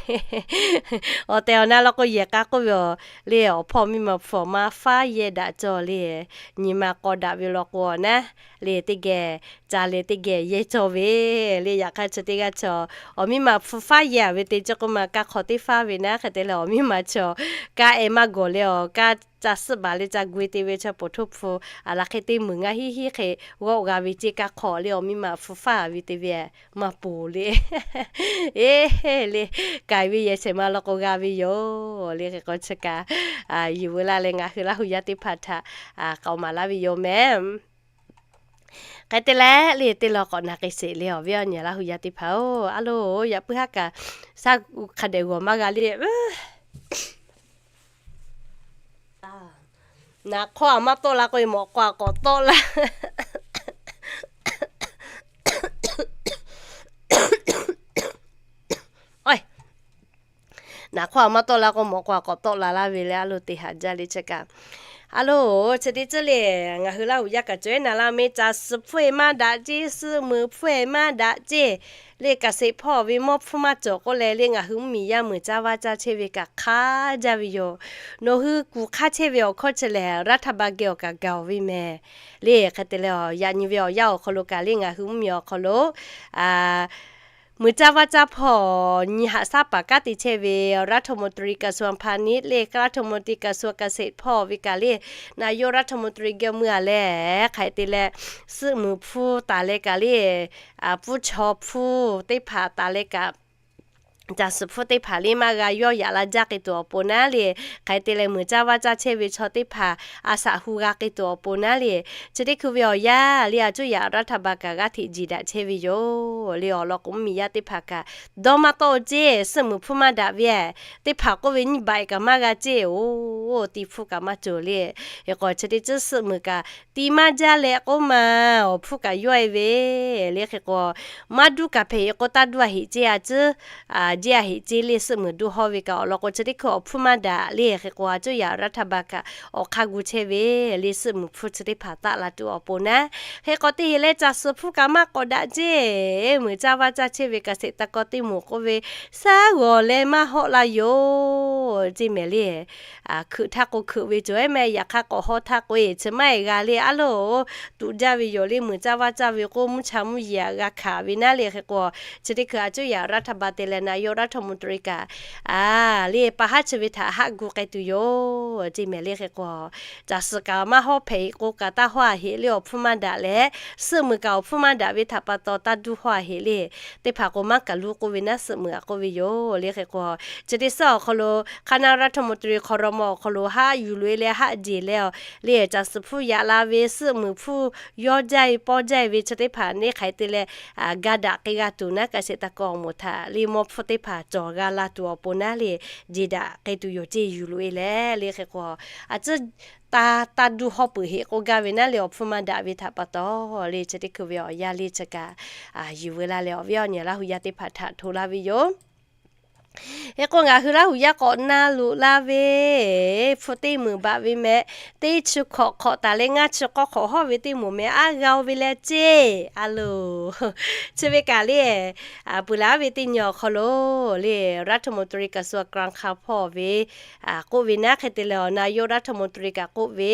Awˬ tehˬ awˬ na law k'o, yehˬ k'a k'oˆ ve awˬ le, awˬ hpawˇ miˇ ma hpu awˬ ma faˉ yehˇ daꞈ cawˬ le, nyi ma k'aw daꞈ ve law k'o naˉ le, teˇ geh ca leh teˇ geh yehˇ cawˬ ve le. Yaꞈ hk'aˇ chi teˇ g'aˇ chaw awˬ miˇ ma hpu faˉ yehˇ ve te ceˇ k'oˆ ma, kaˇ hk'awꞈ teˇ faˉ ve naˉ. Hk'e te leh awˬ miˇ ma chaw kaˇ eh maˇ gawˬ leh awˬ, kaˇ ca suhˆ baˬ leh ca gu e te ve chi po htoˇ hpu, a laˬ hk'e teˇ meunˍ ngaˇ hiˉ hiˉ hk'e g'awˆ g'a ve ceˇ. Kaˇ hk'awꞈ le awˬ miˇ ma hpu faˉ ve te ve maˇ ponˬ le. Eˬ le, k'aiˍ ve yehˬ shehˍ ma law k'o g'a ve yoˬ le. Hk'e k'o chi kaꞈ yuˬ veu laˇ leh ngaˬ hui Laˇ hu yaˇ teˇ hpaˍ htaꞈ k'aoˍ maˍ laˇ ve yoˬ mehˍ. Hk'e te leh le, teˇ law k'awꞈ na k'ai sheˍ le, awˬ viˉ awˬ nyi Laˇ hu yaˇ teˇ hpaˍ-oˬ. A lo, yaꞈ puiˉ haˉ kaꞈ shaˉ hk'a dehꞈ g'awˬ maˇ g'a le. Naˍ hk'awˇ a maˇ tawˆ la k'o, mawꞈ k'aw a k'awꞈ tawˆ la. Naˍ hk'awˇ a maˇ tawˆ la k'o, mawꞈ k'aw a k'awꞈ tawˆ la laˇ ve le. A lo, te haꞈ jaˇ le chi kaꞈ. A lo, chi teˇ ceuˬ le, ngaˬ hui Laˇ hu yaˇ kaꞈ cawˬ ehˉ na laˇ mehˍ. Caˬ suhˍ hpfuhˇ e maˇ daꞈ ceˇ, suhˆ muiˍ hpfuhˇ e maˇ daꞈ ceˇ le, kaꞈ sheˍ hpawˇ ve mawˇ hpfuhˇ maˇ cawˬ k'oˆ leh le, ngaˬ hui mvuhˇmiˬ yaˇ meuꞈ caˇ vaˇ caˇ chehˇ ve kaꞈ hk'aˇ jaˇ ve yoˬ. Nawˬ hui kuˬ hk'aˇ chehˇ ve awˬ hkawˇ chi lehˬ, รัฐบาล geh awˬ kaꞈ gaˬ ve mehˍ le. Hk'e te leh, yaꞈ nyi ve awˬ yanˇ awˬ hk'aw lo kaꞈ le, ngaˬ hui mvuhˇmiˬ awˬ hk'aw lo meuꞈ caˇ vaˇ caˇ hpawˇ nyi haꞈ shaˉ paˍ kanˉ te chehˇ ve รัฐมนตรีกระทรวงพาณิชย์ le รัฐมนตรีกระทรวงเกษตร hpawˇ ve kaꞈ le, นายกรัฐมนตรี geh mui a leh hk'aˬ hk'e te leh, suhˆ muiˍ hpfuhˇ taˍ leh kaꞈ le, pfuhˇ chaw hpfuhˇ teˇ hpaˍ taˍ leh kaꞈ, caˬ suhˍ hpfuhˇ teˇ hpaˍ le maˇ g'a yawˇ yaꞈ la jaˇ k'ai tuˬ awˬ pon naˉ le, hk'aˬ hk'e te leh meuꞈ caˇ vaˇ caˇ chehˇ ve chaw teˇ hpaˍ a shaꞈ hu g'a k'ai tuˬ awˬ pon naˉ le, chi teˇ hkui ve awˬ yanˇ le, a cuˇ yaꞈ รัฐบาล kaꞈ g'aˇ hteꞈ jeˬ daꞈ chehˇ ve yoˬ le. Awˬ lawn k'o, mvuhˇmiˬ yaˇ teˇ hpaˍ kaꞈ dawˇ maˇ tawˆ ceˇ, suhˆ muiˍ hpfuhˇ maˇ daꞈ ve teˇ hpaˍ k'oˆ ve nyiˇ baꞈ e kaꞈ maˇ g'a ceˇ, oˬ, ti hpfuhˇ kaꞈ maˇ cawˬ le. Hk'e k'o, chi teˇ ceuˬ suhˆ muiˍ kaꞈ ti maˇ jaˇ leh k'oˆ ma, awˬ hpfuhˇ kaꞈ yawˇ e ve le. Hk'e k'o, maˇ duˇ kaꞈ hpehꞈ e k'o, taˇ duˇ a heꞈ ceˇ, a cuˇ jeˇ a heꞈ ceˇ le. Suhˆ muiˍ duˇ hawˇ ve kaꞈ awˬ lawn k'o, chi teˇ hkui awˬ hpfuhˇ maˇ daꞈ le. Hk'e k'o, a cuˇ yaꞈ รัฐบาล kaꞈ awˬ hk'aˇ gu chehˇ ve le, suhˆ muiˍ hpfuhˇ chi teˇ hpaˍ taˆ la tuˬ awˬ pon naˉ. Hk'e k'o, teˇ heˍ leh caˬ suhˍ hpfuhˇ kaꞈ maˇ k'awꞈ daꞈ ceˇ, meuꞈ caˇ vaˇ caˇ chehˇ ve เกษตรกร teˇ moˍ k'oˆ ve, shaˉ g'awˬ leh maˇ hawˆ la yoˬ ceˇ mehˍ le. Hkeuꞈ htaˇ k'o hkeuꞈ ve cawˬ ehˉ mehˍ, yaꞈ hk'aˇ k'awꞈ hawˇ htaˇ k'o e chi maˇ e g'a le. A lo, tuꞈ jaˇ ve yoˬ le, meuꞈ caˇ vaˇ caˇ ve k'o, mvuhˇ cha mvuhˇ yeˬ a g'a hkanˍ ve naˉ le. Hk'e k'o, chi teˇ hkui a cuˇ yaꞈ รัฐบาล te leh นายกรัฐมนตรี kaꞈ le, pa haˉ chi ve htaꞈ haˆ gu k'ai tuˬ yoˬ ceˇ mehˍ le. Hk'e k'o, caˬ suhˍ kaꞈ maˇ hawˇ hpehꞈ e k'o kaꞈ taˇ hawˇ a heꞈ le, awˬ hpfuhˇ maˇ daꞈ leh, suhˆ muiˍ kaꞈ awˬ hpfuhˇ maˇ daꞈ ve htaꞈ pa taw taˇ duˇ hawˇ a heꞈ le. Teˇ hpaˍ k'o maˇ kaˬ luˇ k'oˆ ve naˉ, suhˆ muiˍ kaꞈ k'oˆ ve yoˬ le. Hk'e k'o, chi teˇ suhˉ awˬ hk'aw lo คณะรัฐมนตรี ครม. awˬ hk'aw lo haˆ yuˬ loꞈ e leh haˆ jeˬ leh le, caˬ suhˍ hpfuhˇ yaꞈ la ve, suhˆ muiˍ hpfuhˇ yawˇ jaˇ e pawˇ jaˇ e ve chi teˇ hpaˍ neˇ hk'aˬ hk'e te leh ga daꞈ k'ai g'a tuˬ naˉ, เกษตรกร awˬ moˍ htaꞈ le mawˇ hpfuhˇ teˇ hpaˍ cawˬ g'a la tuˬ awˬ pon naˉ le, jeˬ daꞈ k'ai tuˬ yoˬ ceˇ yuˬ loꞈ e leh le. Hk'e k'o, a cuˇ taˇ taˇ duˇ hawˇ peuˬ heꞈ k'oˆ gaˇ ve naˉ le, awˬ hpfuhˇ maˇ daꞈ ve htaꞈ pa taw le. Chi teˇ hkui ve awˬ yanˇ le chi kaꞈ yuˬ veu la leh awˬ viˉ awˬ nyi Laˇ hu yaˇ teˇ hpaˍ htaꞈ hto laˇ ve yoˬ. Hk'e k'o ngaˬ hui Laˇ huˍ yaˇ k'awꞈ na loꞈ la ve hpu teˇ meunˍ baꞈ ve meh, teˇ chi hkawꞈ hk'awꞈ taˍ leh ngaˇ chi k'awˇ hk'awꞈ hawˉ ve teˇ moˍ meh aˉ g'a-o ve leh ceˇ. A loˬ, chi ve kaꞈ le, peuˬ laˬ ve teˇ nyi awˬ hk'aw lo le, รัฐมนตรีกระทรวงการคลัง hpawˇ ve k'oˆ ve naˉ. Hk'e te leh awˬ นายกรัฐมนตรี kaꞈ k'oˆ ve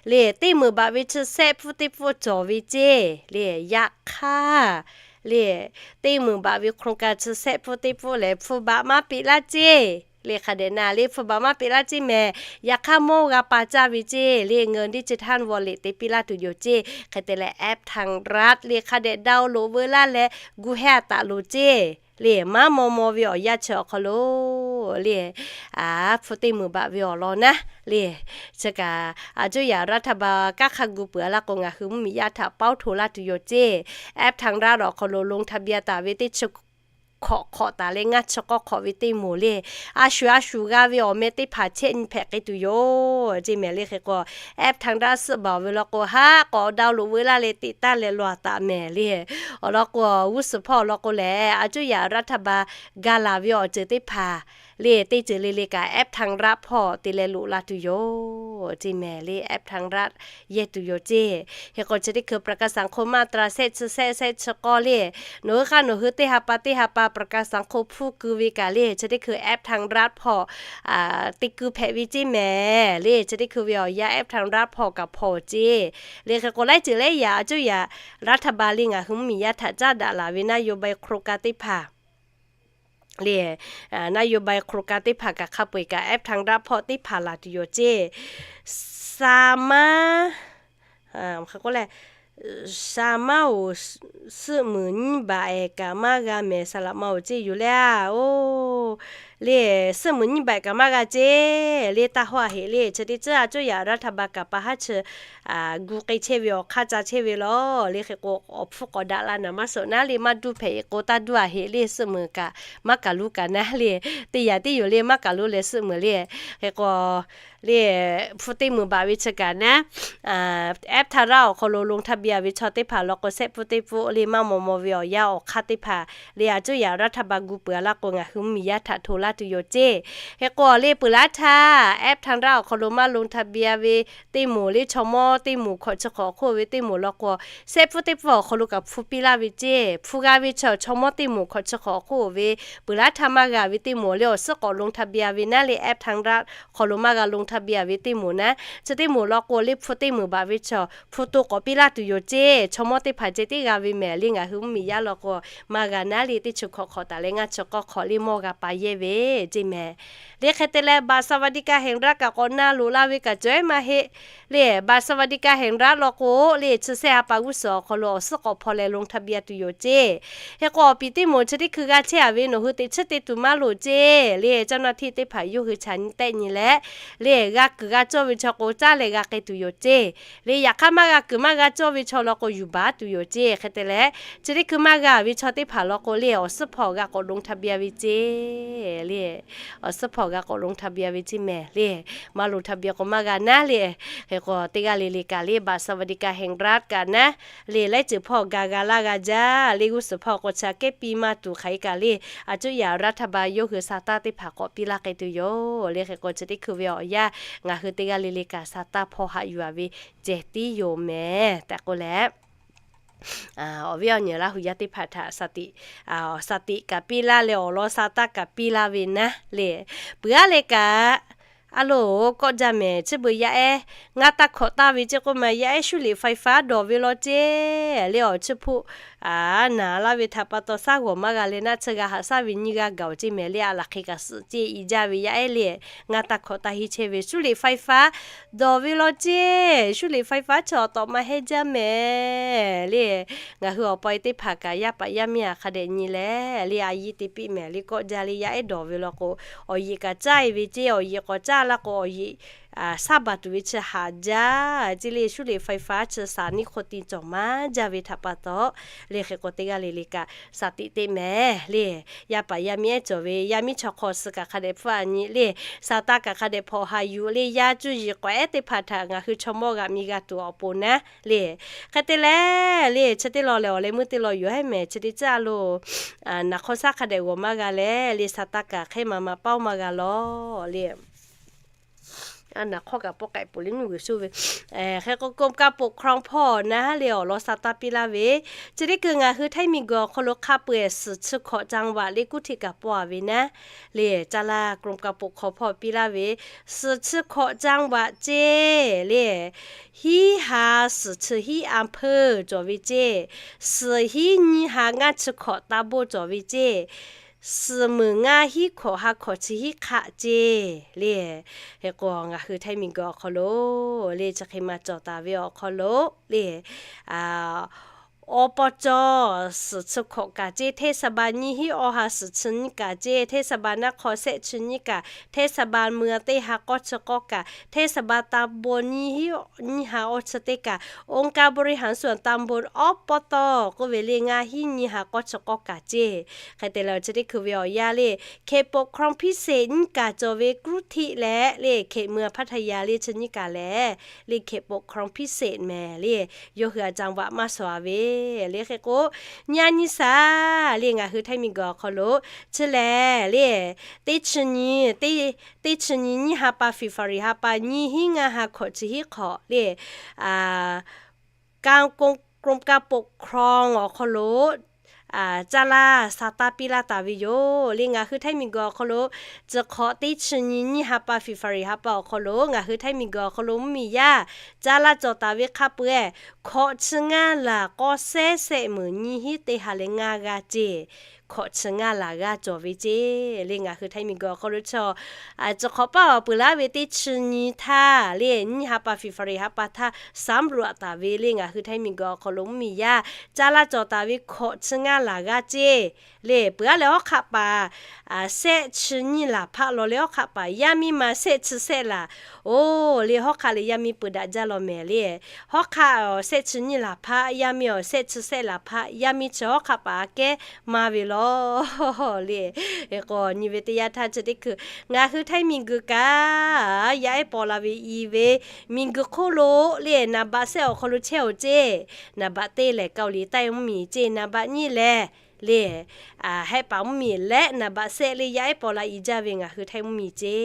le, teˇ meunˍ baꞈ ve chi sehˆ pfuhˇ teˇ pfuhˇ cawˬ ve ceˇ le. Yaꞈ hk'aˇ le, teˇ meunˍ baꞈ ve โครงการ chi sehˆ pfuhˇ teˇ pfuhˇ lehˬ hpu baꞈ maˇ peꞈ laˇ ceˇ le. Hk'a dehꞈ na le, hpu baꞈ maˇ peꞈ laˇ ceˇ meh. Yaꞈ hk'aˇ mawˇ g'a pa caˇ ve ceˇ le, เงินดิจิทัลวอลเล็ต te piˇ laˇ tuˬ yoˬ ceˇ. Hk'e te leh แอปธรรมรัฐ le hk'a dehꞈ ดาวน์โหลด veu laˇ leh gu hehˇ taˍ loˬ ceˇ le. Maˇ maw maw ve awˬ yanˇ chi awˬ hk'aw lo le, hpu teˇ meunˍ baꞈ ve awˬ lawn naˉ le, chi kaꞈ a cuˇ yaꞈ รัฐบาล kanˉ hk'a gu peuˬ a laˇ k'o ngaˬ hui mvuhˇmiˬ yaˇ htaꞈ pawˇ hto laˇ tuˬ yoˬ ceˇ. แอปธรรมรัฐ awˬ hk'aw lo ลงทะเบียน taˍ ve teˇ chi hkawꞈ hk'awꞈ taˍ leh ngaˇ chi k'awˇ hk'awꞈ ve teˇ moˍ le, a shuˍ a shuˍ g'a ve awˬ meh teˇ hpaˍ chehˇ nyi hpehꞈ k'ai tuˬ yoˬ ceˇ meh le. Hk'e k'o แอปธรรมรัฐ suhˆ baˬ ve law k'o, haˉ k'awꞈ ดาวน์โหลด veu laˇ leh teꞈ taˇ leh lawˬ taˍ meh le. Awˬ lawn k'o, g'uˇ suhˍ hpawˇ awˬ lawn k'o lehˬ, a cuˇ yaꞈ รัฐบาล ga laˬ ve awˬ ceuˬ teˇ hpaˍ le, teˇ ceuˬ le le kaꞈ แอปธรรมรัฐ hpawˇ te leh loꞈ la tuˬ yoˬ ceˇ meh le. แอปธรรมรัฐ yehˇ tuˬ yoˬ ceˇ. Hk'e k'o chi teˇ hkui ประกันสังคม มาตรา sehˆ chi sehˆ sehˆ chi k'awˇ le, nawˬ hui hk'aˇ nawˬ hui teˇ ha pa teˇ ha pa ประกันสังคม hpuˇ keu ve kaꞈ le, chi teˇ hkui แอปธรรมรัฐ hpawˇ te keu hpehꞈ ve ceˇ meh le. Chi teˇ hkui ve awˬ yanˇ แอปธรรมรัฐ hpawˇ kaꞈ hpawˇ ceˇ le. Hk'e k'o laiˉ ceuˬ laiˉ yaꞈ a cuˇ yaꞈ รัฐบาล le ngaˬ hui mvuhˇmiˬ yaˇ htaꞈ caˉ daꞈ laˬ ve นโยบาย โครงการ teˇ hpaˍ le, นโยบาย โครงการ teˇ hpaˍ kaꞈ hk'a peu-eˬ kaꞈ แอปธรรมรัฐ hpawˇ teˇ hpaˍ laˬ tuˬ yoˬ ceˇ. Sa maˉ, hk'a k'oˆ le, sa maˉ-oˬ, suhˆ meunˍ nyiˇ baꞈ-ehˍ kaꞈ maˇ g'a mehˍ, sa laꞈ ma-oˬ ceˇ yoˬ le. Oˬ, le, suhˆ meunˍ nyiˇ baꞈ kaꞈ maˇ g'a ceˇ le. Taˇ hawˉ-a heꞈ le, chi teˇ ceuˬ a cuˇ yaꞈ รัฐบาล kaꞈ pa haˉ chi gu k'ai chehˇ ve awˬ hk'aˇ ca chehˇ ve law. Le hk'e k'o awˬ hpfuhˇ k'awꞈ daꞈ la naˍ maˇ suhˍ naˉ le, maˇ duˇ hpehꞈ-e k'o taˇ duˇ-a heꞈ le. Suhˆ meunˍ kaꞈ maˇ kaˍ luˇ kaꞈ naˉ le, teˇ yaꞈ tiˉ yoˬ le maˇ kaˍ luˇ leh suhˆ meunˍ le. Hk'e k'o le, hpu teˇ meunˍ baꞈ ve chi kaꞈ naˉ, แอปธรรมรัฐ awˬ hk'aw lo ลงทะเบียน ve chaw teˇ hpaˍ law k'o, sehˆ pfuhˇ teˇ pfuhˇ le maˇ maw maw ve awˬ yanˇ awˬ hk'aˇ teˇ hpaˍ le, a cuˇ yaꞈ รัฐบาล gu peuˬ a laˇ k'o ngaˬ hui mvuhˇmiˬ yaˇ htaꞈ hto laˇ tuˬ yoˬ ceˇ. Hk'e k'o le peuˬ laˇ htaˇ แอปธรรมรัฐ awˬ hk'aw lo maˇ ลงทะเบียน ve teˇ moˍ le, chaw mawˇ teˇ moˍ hkawꞈ chi hk'awꞈ hk'oˆ ve teˇ moˍ law k'o, sehˆ pfuhˇ teˇ pfuhˇ awˬ hk'aw lo kaꞈ hpu piˇ laˇ ve ceˇ. Hpu g'a ve chaw, chaw mawˇ teˇ moˍ hkawꞈ chi hk'awꞈ hk'oˆ ve peuˬ laˇ htaˇ maˇ g'a ve teˇ moˍ le, awˬ suhˉ k'awꞈ ลงทะเบียน ve naˉ le, แอปธรรมรัฐ hk'aw lo maˇ g'a ลงทะเบียน ve teˇ moˍ naˉ, chi teˇ moˍ law k'o le hpu teˇ meunˍ baꞈ ve chaw hpu to k'awꞈ piˇ laˇ tuˬ yoˬ ceˇ. Chaw mawˇ teˇ hpaˍ ceh tiˉ g'a ve mehˍ le, ngaˬ hui mvuhˇmiˬ yaˇ law k'o maˇ g'a naˉ le, teˇ chi hkawꞈ hk'awꞈ taˍ leh ngaˇ chi k'awˇ hk'awꞈ le mawˇ g'a pa yehˇ ve ceˇ mehˍ. Le hk'e te leh บัตรสวัสดิการแห่งรัฐ kaꞈ k'awꞈ na loꞈ la ve kaꞈ cawehˉ maˇ heˆ le. บัตรสวัสดิการแห่งรัฐ law k'o le, chi sehˆ ha pa g'uˇ suhˍ awˬ hk'aw lo awˬ suhˉ k'awꞈ hpaw leh ลงทะเบียน tuˬ yoˬ ceˇ. Hk'e k'o awˬ piˍ teˇ moˍ chi teˇ hkui g'a chehˇ-a ve nawˬ hui teꞈ chiˉ te tuˬ maˇ loˍ ceˇ le. เจ้าหน้าที่ teˇ hpaˍ yawˇ hui chaꞈ nyi tehˆ nyi leh le, g'a kuiˬ g'a cawˇ ve chaw k'o caˇ leh g'a k'ai tuˬ yoˬ ceˇ. Le yaꞈ hk'aˇ maˇ g'a kuiˬ maˇ g'a cawˇ ve chaw law k'o yuˬ baˬ tuˬ yoˬ ceˇ. Hk'e te leh chi teˇ hkui maˇ g'a ve chaw teˇ hpaˍ law k'o le, awˬ suhˉ hpaw g'a k'awꞈ ลงทะเบียน ve ceˇ le. Awˬ suhˉ hpaw g'a k'awꞈ ลงทะเบียน ve ceˇ mehˍ le. Maˇ ลงทะเบียน k'o maˇ g'a naˉ le. Hk'e k'o teˇ g'aˇ le le kaꞈ le บัตรสวัสดิการแห่งรัฐ kaꞈ naˉ le, laiˉ ceuˬ hpawˇ ga g'a laˇ g'a jaˇ le. G'uˇ suhˍ hpawˇ k'o chi aꞈ kehˉ piˇ maˇ tuˬ hk'aˬ hk'e kaꞈ le, a cuˇ yaꞈ รัฐบาล yawˇ hui sa taˇ teˇ hpaˍ k'awꞈ piˇ laˇ k'ai tuˬ yoˬ le. Hk'e k'o chi teˇ hkui ve awˬ yanˇ ngaˬ hui teˇ g'aˇ le le kaꞈ sa taˇ hpawˇ haꞈ yuˬ-a ve ceh tiˉ yoˬ mehˍ tehꞈ k'oˆ leh, awˬ viˉ awˬ nyi Laˇ huˍ yaˇ teˇ hpaˍ htaꞈ sa tiꞈ, sa tiꞈ kaꞈ piˇ laˇ leh awˬ lawn sa taˇ kaꞈ piˇ laˇ ve naˉ le. Peuˬ aˉ leh kaꞈ, a loˬ, kawˆ jaˇ mehˍ. Chi beuꞈ yaˇ ehˉ ngaˇ taˇ hkawꞈ taˇ ve ceˇ k'oˆ ma, yaˇ ehˉ 处理ไฟฟ้า dawˬ ve law ceˇ le. Awˬ chi hpoˆ naˍ laˇ ve htaꞈ pa taw saˉ g'awˬ maˇ g'a leh naˉ, chi g'a haꞈ shaˉ ve nyiˇ g'aˇ gaˬ-oˬ ceˇ mehˍ le. A laˬ hk'e kaꞈ suhˍ ceˇ i jaˇ ve yaˇ ehˉ le, ngaˇ taˇ hkawꞈ taˇ henˇ chehˇ ve 处理ไฟฟ้า dawˬ ve law ceˇ. 处理ไฟฟ้า chi awˬ tawꞈ ma hehˇ jaˇ mehˍ le. Ngaˬ hui awˬ pa-e teˇ hpaˍ kaꞈ yaˇ paˍ yaˇ miˇ-a hk'a dehꞈ nyi leh le, a yiˇ te piˇ mehˍ le. Kawˆ jaˇ le, yaˇ ehˉ dawˬ ve law k'o, awˬ yeꞈ kaꞈ caˇ-e ve ceˇ. Awˬ yeꞈ k'awꞈ caˇ laˇ k'o, awˬ yeꞈ saˉ baˬ tuˬ ve chi haꞈ jaˇ ce le, shuˉ liꞈ faiˍ faˍ chi saˍ niˆ hk'aw ti cawˬ maˇ jaˇ ve htaꞈ pa taw, le hk'e k'o teˇ g'aˇ le le kaꞈ saˍ tiꞈ teˇ mehˍ le. Yaˇ paˍ yaˇ miˇ ehˉ cawˬ ve yaˇ miˇ chaw hk'aw suh kaꞈ hk'a dehꞈ hpfuhˆ a nyi le, saˍ taˇ kaꞈ hk'a dehꞈ hpawnˬ haˍ yuˬ le, yaˇ cuˇ yiˍ k'awꞈ ehˉ teˇ hpaˍ htaꞈ ngaˬ hui chaw mawˇ g'aꞈ mi g'a tuˬ awˬ pon naˉ le. Hk'e te leh le, chi teˇ law lehˬ awˬ leh meuˇ teˇ law yoˬ hehˉ mehˍ, chi teˇ caˇ lo naˍ hk'aw shaˉ hk'a dehꞈ g'awˬ maˇ g'a leh le, saˍ taˇ kaꞈ hk'e maˍ maˍ paˇ oˇ maˇ g'a lawˬ le. Naˍ hk'aw kaꞈ pawˆ k'ai peuˬ le nuˇ g'uiˬ shuˇ ve. Hk'e k'o กรมการปกครอง hpawˇ naˉ le awˬ lawn saˍ taˇ piˇ laˇ ve, chi teˇ hkui ngaˬ hui htaiˇ miˬ guiˬ awˬ hk'aw lo hk'a peu-eˬ suhˍ chi hkawꞈ จังหวัด le kuˉ htiˆ kaꞈ pawˆ a ve naˉ le, caˇ laˇ กรมการปกครอง hpawˇ piˇ laˇ ve, suhˍ chi hkawꞈ จังหวัด ce le, hiˉ ha suhˍ chi hiˉ อำเภอ cawˬ ve ce, suhˍ hiˉ nyiˇ ha ngaˇ chi hkawꞈ ตำบล cawˬ ve ce, suhˍ meuˍ ngaˇ hiˉ hkawꞈ ha hkawꞈ chi hiˉ hk'aˆ ce le. Hk'e k'o ngaˬ hui htaiˇ miˬ guiˬ awˬ hk'aw lo le chi hk'e maˇ cawˬ taˍ ve awˬ hk'aw lo le, awˬ pa cawˬ suhˍ chi hkawꞈ kaꞈ ce, เทศบาล nyiˇ hiˉ awˇ ha suhˍ chi nyiˇ kaꞈ ce, เทศบาล naˆ hk'aw shehˆ chi nyiˇ kaꞈ, เทศบาล เมือง teˇ ha k'awˇ chi k'awˇ kaꞈ, เทศบาล ตำบล nyiˇ hiˉ nyiˇ ha awˇ chi teˇ kaꞈ, องค์การบริหารส่วนตำบล อบต. k'oˆ ve le ngaˇ hiˉ nyiˇ ha k'awˇ chi k'awˇ kaꞈ ce. Hk'e te leh chi teˇ hkui ve awˬ yanˇ le, เขตปกครองพิเศษ nyiˇ kaꞈ cawˬ ve กรุงเทพ leh le เขตเมืองพัทยา le chi nyiˇ kaꞈ lehˬ le เขตปกครองพิเศษ mehˍ le, yawˇ hui a จังหวัด maˇ shawˍ a ve le. Hk'e k'o nyi a nyi shaˍ le ngaˬ hui htaiˇ miˬ guiˬ awˬ hk'aw lo chi lehˬ le, teˇ chi nyi, teˇ chi nyi nyiˇ ha pa February ha pa nyiˇ hiˉ ngaˇ ha hkawꞈ chi hiˉ hk'awꞈ le, กรมการปกครอง awˬ hk'aw lo caˇ laˇ saˍ taˇ piˇ laˇ taˍ ve yoˬ le. Ngaˬ hui htaiˇ miˬ guiˬ awˬ hk'aw lo tcuh hk'awꞈ teˇ chi nyi nyiˇ ha pa February ha pa awˬ hk'aw lo ngaˬ hui htaiˇ miˬ guiˬ awˬ hk'aw lo mvuhˇmiˬ yaˇ caˇ laˇ cawˬ taˍ ve hk'a peu-eˬ, hkawꞈ chi ngaˇ laˬ k'awˇ sehˉ sehˆ meuˍ nyiˇ hiˉ teˇ ha leh ngaˇ g'aˇ ce. Hkawꞈ chi ngaˇ laˬ g'aˇ cawˬ ve ce le. Ngaˬ hui htaiˇ miˬ guiˬ awˬ hk'aw lo chaw tcuh hk'awꞈ paˇ awˬ peuˬ laˇ ve teˇ chi nyi htaˇ le, nyiˇ ha pa February ha pa htaˇ สำรวจ taˍ ve le ngaˬ hui htaiˇ miˬ guiˬ awˬ hk'aw lo mvuhˇmiˬ yaˇ caˇ laˇ cawˬ taˍ ve hkawꞈ chi ngaˇ laˬ g'aˇ ce le. Peuˬ aˉ leh hawˉ hk'aˆ paˍ shehˆ chi nyiˇ laˬ hpaˆ law leh hawˉ hk'aˆ paˍ yaˇ miˇ ma shehˆ chi shehˆ laˬ, oˬ le hawˉ hk'aˆ leh yaˇ miˇ peuˬ daꞈ jaˇ law mehˍ le. Hawˉ hk'aˆ shehˆ chi nyiˇ laˬ hpaˆ, yaˇ miˇ awˬ shehˆ chi shehˆ laˬ hpaˆ, yaˇ miˇ chi hawˉ hk'aˆ paˍ aꞈ kehˉ maˇ ve law le. Hk'e k'o nyi ve teˇ yanˇ htaˇ chi teˇ hkui ngaˬ hui htaiˇ miˬ guiˬ kaꞈ yaˇ ehˉ paw la ve i ve, miˬ guiˬ hk'oˆ lo le naˍ baꞈ sehˆ awˬ hk'aw lo chehˇ-oˬ ce. Naˍ baꞈ teˇ lehˬ เกาหลีใต้ mvuhˇmiˬ ce, naˍ baꞈ nyiˇ lehˬ le, hehˆ paˍ mvuhˇmiˬ leh naˍ baꞈ sehˆ le yaˇ ehˉ paw la i jaˇ ve ngaˬ hui htaiˇ mvuhˇmiˬ ce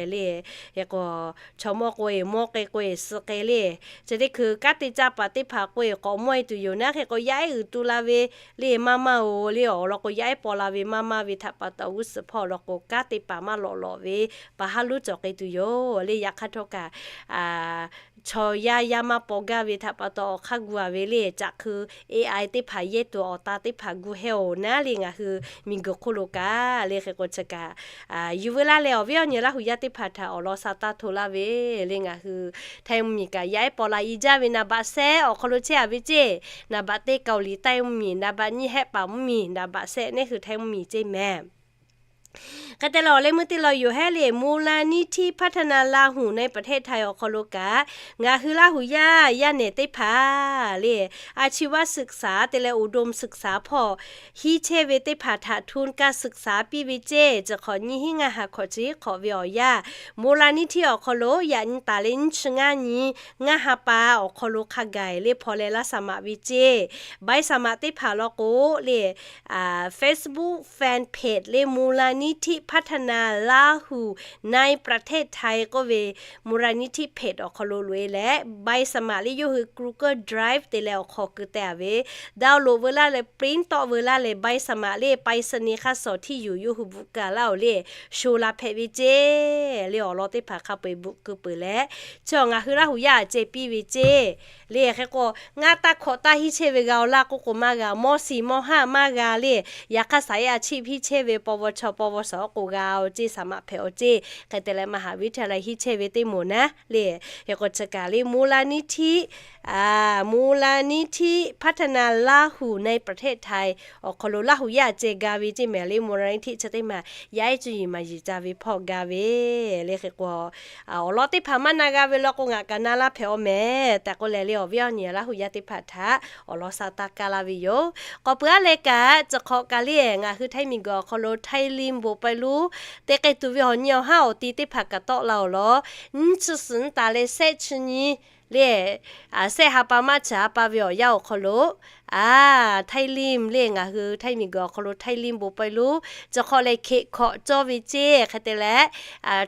le. Hk'e k'o chaw mawˇ k'oˆ-e mawˇ k'e k'oˆ-e suh k'e le, chi teˇ hkui kanˉ te caˇ paˍ teˇ hpaˍ k'oˆ-e k'awꞈ mawˇ-e tuˬ yoˬ naˉ. Hk'e k'o yaˇ ehˉ uiˍ tu la ve le maˇ maˇ-oˬ le, awˬ lawn k'o yaˇ ehˉ paw la ve maˇ maˇ ve htaꞈ pa taw g'uˇ suhˍ hpawˇ awˬ lawn k'o kanˉ te paˍ maˇ lawꞈ lawꞈ ve pa haˉ lonˉ cawˬ k'e tuˬ yoˬ le. Yaꞈ hk'aˇ htawˇ kaꞈ chaw yaˇ yaˇ maˇ paw gaˇ ve htaꞈ pa taw awˬ hk'aˇ gu-a ve le, caꞈ hk'eu A I teˇ hpaˍ yehˇ tuˬ awˬ ta teˇ hpaˍ gu heh-oˬ naˉ le ngaˬ hui miˬ guiˬ hk'oˆ lo kaꞈ le. Hk'e k'o chi kaꞈ yuˬ veu laˇ leh awˬ viˉ awˬ nyi Laˇ huˍ yaˇ teˇ hpaˍ htaꞈ awˬ lawn sa taˇ hto laˇ ve le. Ngaˬ hui htaiˇ mvuhˇmiˬ kaꞈ yaˇ ehˉ paw la i jaˇ ve naˍ baꞈ sehˆ awˬ hk'aw lo chehˇ-a ve ce. Naˍ baꞈ teˇ เกาหลีใต้ mvuhˇmiˬ, naˍ baꞈ nyiˇ hehˆ paˍ mvuhˇmiˬ, naˍ baꞈ sehˆ neˉ hui htaiˇ mvuhˇmiˬ ce mehˍ. Hk'e te leh awˬ leh meuˇ teˇ law yoˬ hehˉ le, มูลนิธิพัฒนาลาหูในประเทศไทย awˬ hk'aw lo kaꞈ ngaˬ hui Laˇ huˍ yaˇ yaˇ nehˬ teˇ hpaˍ le, a chi vaˇ suhˍ saˍ te leh uˍ dom suhˍ saˍ hpawˇ hiˉ chehˇ ve teˇ hpaˍ htaꞈ ทุนการศึกษา piˇ ve ce. Chi hk'awꞈ nyiˇ hiˉ ngaˇ ha hk'awꞈ chi hiˉ hk'awꞈ ve awˬ yanˇ มูลนิธิ awˬ hk'aw lo yaꞈ nyi taˍ leh nyiˇ chi ngaˇ nyi ngaˇ ha pa awˬ hk'aw lo hk'a gaˬ-e le hpaw leh laˇ saˍ maꞈ ve ce. ใบสมัคร teˇ hpaˍ law k'o le, Facebook fan page le มูลนิธิพัฒนาลาหูในประเทศไทย k'oˆ ve มูลนิธิ page awˬ hk'aw lo loꞈ-e leh ใบสมัคร le yawˇ hui Google Drive te leh awˬ hk'aw keu teh-a ve, download veu laˇ leh print tawˆ veu laˇ leh ใบสมัคร le ไปรษณีย์ hk'a shawˍ ที่อยู่ yawˇ hui bvuhꞈ keu-a laˇ-oˬ le, sho la hpehꞈ ve ce. Le awˬ lawn teˇ hpaˍ hk'a peu-eˬ bvuhꞈ keu peuˬ leh, chi awˬ ngaˬ hui Laˇ huˍ yaˇ aꞈ ceh piˇ ve ce. Le hk'e k'o ngaˇ taˇ hkawꞈ taˇ hiˉ chehˇ ve g'a-oˬ laˇ k'oˆ k'o maˇ g'a, mawˇ shiˍ mawˇ haˆ maˇ g'a le, yaꞈ hk'aˇ saˍ ehˉ a chiˆ hiˉ chehˇ ve paw vaw chaw paw vaw shawˍ k'o g'a-oˬ ce, saˍ maꞈ hpehꞈ-oˬ ce. Hk'e te leh มหาวิทยาลัย hiˉ chehˇ ve teˇ moˍ naˉ le. Hk'e k'o chi kaꞈ le มูลนิธิ มูลนิธิพัฒนาลาหูในประเทศไทย awˬ hk'aw lo Laˇ huˍ yaˇ ceh ga ve ceˇ mehˍ le, มูลนิธิ chi teˇ maˬ yaˇ ehˉ cuˇ yiˍ maˍ yiˍ ca ve hpawˇ ga ve le. Hk'e k'o, awˬ lawn teˇ hpaˍ maˇ na g'a ve law k'o ngaˬ kaꞈ na laˇ hpehꞈ-aw mehˍ tehꞈ k'oˆ leh le, awˬ viˉ awˬ nyi Laˇ huˍ yaˇ teˇ hpaˍ htaꞈ awˬ lawn sha taˇ kaˇ laˇ ve yoˬ. K'awꞈ peuˬ-aˉ leh kaꞈ, chi hk'awꞈ kaꞈ le ngaˬ hui Htaiˇ miˬguiˬ awˬ hk'aw lo Htaiˇ liˇ bon pawehˇ lonˉ te k'ai tuˬ ve awˬ nyi awˬ haˉ awˬ ti teˇ hpaˍ kaꞈ tawˆ la-oˬ law. Nyiˇ chi suhˍ nyiˇ taˍ leh shehˆ chi nyi le, shehˆ ha pa maˇ chi ha pa ve awˬ yanˇ awˬ hk'aw lo, a, Htaiˇ liˇ le ngaˬ hui Htaiˇ miˬguiˬ awˬ hk'aw lo Htaiˇ liˇ bon pawehˇ lonˉ chi hk'awꞈ leh hkeꞈ hkawꞈ cawˇ ve ceˇ. Hk'e te leh,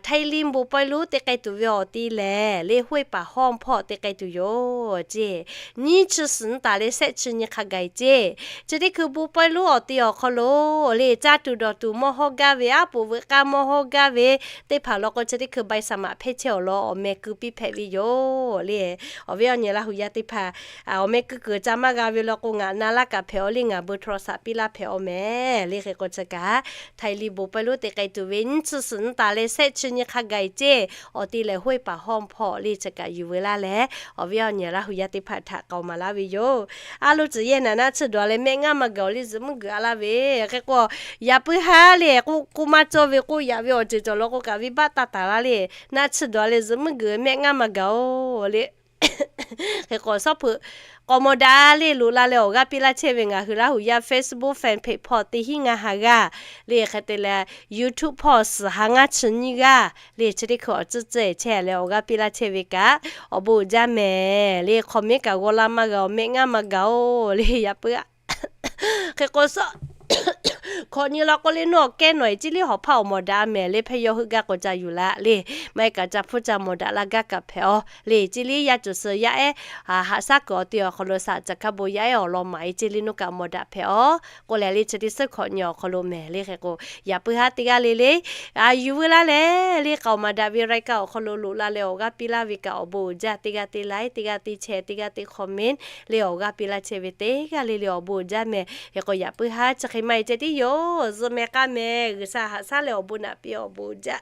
Htaiˇ liˇ bon pawehˇ lonˉ te k'ai tuˬ ve awˬ ti lehˬ le, Hueˇ paˍ hawˇ hpawˇ te k'ai tuˬ yoˬ ceˇ. Nyiˇ chi suhˍ nyiˇ taˍ leh shehˆ chi nyi hk'a gaˬ-e ceˇ. Chi teˇ hkui bon pawehˇ lonˉ awˬ ti awˬ hk'aw lo le, caˇ tuˬ dawˬ tuˬ mawˇ hawˇ gaˇ ve, aˉ poꞈ veuꞈ k'aˇ mawˇ hawˇ gaˇ ve teˇ hpaˍ law k'o, chi teˇ hkui ใบสมัคร hpehˇ chehˇ awˬ lawn awˬ meh keu piˇ hpehꞈ ve yoˬ le. Awˬ viˉ awˬ nyi Laˇ huˍ yaˇ teˇ hpaˍ, awˬ meh keu kuiˬ ca maˇ g'a ve law k'o ngaˬ na laˇ kaꞈ hpehꞈ-aw le, ngaˬ เบอร์โทรศัพท์ piˇ laˇ hpehꞈ-aw mehˍ le. Hk'e k'o chi kaꞈ, Htaiˇ liˇ bon pawehˇ lonˉ te k'ai tuˬ ve nyiˇ chi suhˍ nyiˇ taˍ leh shehˆ chi nyi hk'a gaˬ-e ceˇ. Awˬ ti lehˬ Hueˇ paˍ hawˇ hpawˇ le chi kaꞈ yuˬ veu laˇ leh, awˬ viˉ awˬ nyi Laˇ huˍ yaˇ teˇ hpaˍ htaꞈ k'aoˍ maˍ laˇ ve yoˬ. A lo tcuhˍ yehˇ naˍ naˆ tsuhˇ dawˬ leh mehˆ ngaˇ maˇ gaˬ-oˬ le, zuhꞈ muiˉ guiˬ a laˇ ve. Hk'e k'o, yaꞈ puiˉ haˉ le k'oˆ k'oˆ maˇ cawˇ ve k'oˆ yaꞈ ve awˬ ceuˬ cawˬ law k'o kaꞈ venˇbaˆ taˇ taˍ laˇ le. Naˆ tsuhˇ dawˬ leh zuhꞈ muiˉ guiˬ mehˆ ngaˇ maˇ gaˬ-oˬ le. Hk'e k'o, shawˉ hpeuꞈ k'awꞈ mawˬ daꞈ le loꞈ la leh awˬ g'aˇ piˇ laˇ chehˇ ve ngaˬ hui Laˇ huˍ yaˇ Facebook fan page hpawˇ teˇ hinˉ ngaˇ ha g'aˇ le, hk'e te leh YouTube hpawˇ suhˍ ha ngaˇ chi nyiˇ g'aˇ le, chi teˇ hkui awˬ tcuhˇ tcuhˇ chehˇ leh awˬ g'aˇ piˇ laˇ chehˇ ve kaꞈ awˬ bon uiˍ jaˇ mehˍ le. Comment kaꞈ g'aw laˇ maˇ g'a-oˬ, mehˆ ngaˇ maˇ gaˬ-oˬ le, yaꞈ puiˉ a. Hk'e k'o, shawˉ hkawꞈ nyi law k'o le, nawˬ kehˉ nawˬ-e ceˇ liˇ hawˍ hpaˇ awˬ mawˬ daꞈ mehˍ le, hpehˇ yawˇ heuˆ gaˇ k'o ca yuˬ laˇ le. Maˇ heˆ kaꞈ ca hpfuhˇ ca mawˬ daꞈ laˇ gaˇ kaꞈ hpehꞈ-aw le. Ceˇ liˇ yaˇ cawˬ suh yaˇ ehˉ haꞈ shaˉ kuiˬ awˬ ti awˬ hk'aw lo shaꞈ caˬ hkaˇ bon yaˇ ehˉ awˬ lawn maˍ-e ceˇ liˇ nawˬ kaꞈ mawˬ daꞈ hpehꞈ-aw k'oˆ leh le, chi teˇ suhˉ hkawꞈ nyi awˬ hk'aw lo mehˍ le. Hk'e k'o, yaꞈ puiˉ haˉ teˇ g'aˇ le le yuˬ veu laˇ leh le, k'aoˍ maˍ daꞈ ve รายการ awˬ hk'aw lo loꞈ la leh awˬ g'aˇ piˇ laˇ ve kaꞈ awˬ bon uiˍ jaˇ. Teˇ g'aˇ teˇ like, teˇ g'aˇ teˇ share, teˇ g'aˇ teˇ comment le awˬ g'aˇ piˇ laˇ chehˇ ve teˇ g'aˇ le le awˬ bon uiˍ jaˇ mehˍ. Hk'e k'o, yaꞈ puiˉ haˉ chi hk'e maˇ heˆ ceh tiˉ yoˬ. Zuhꞈ mehˍ k'aˇ mehˍ, G'uiˬsha haꞈ shaˉ leh awˬ bon naꞈ piˇ awˬ bon uiˍ jaˇ.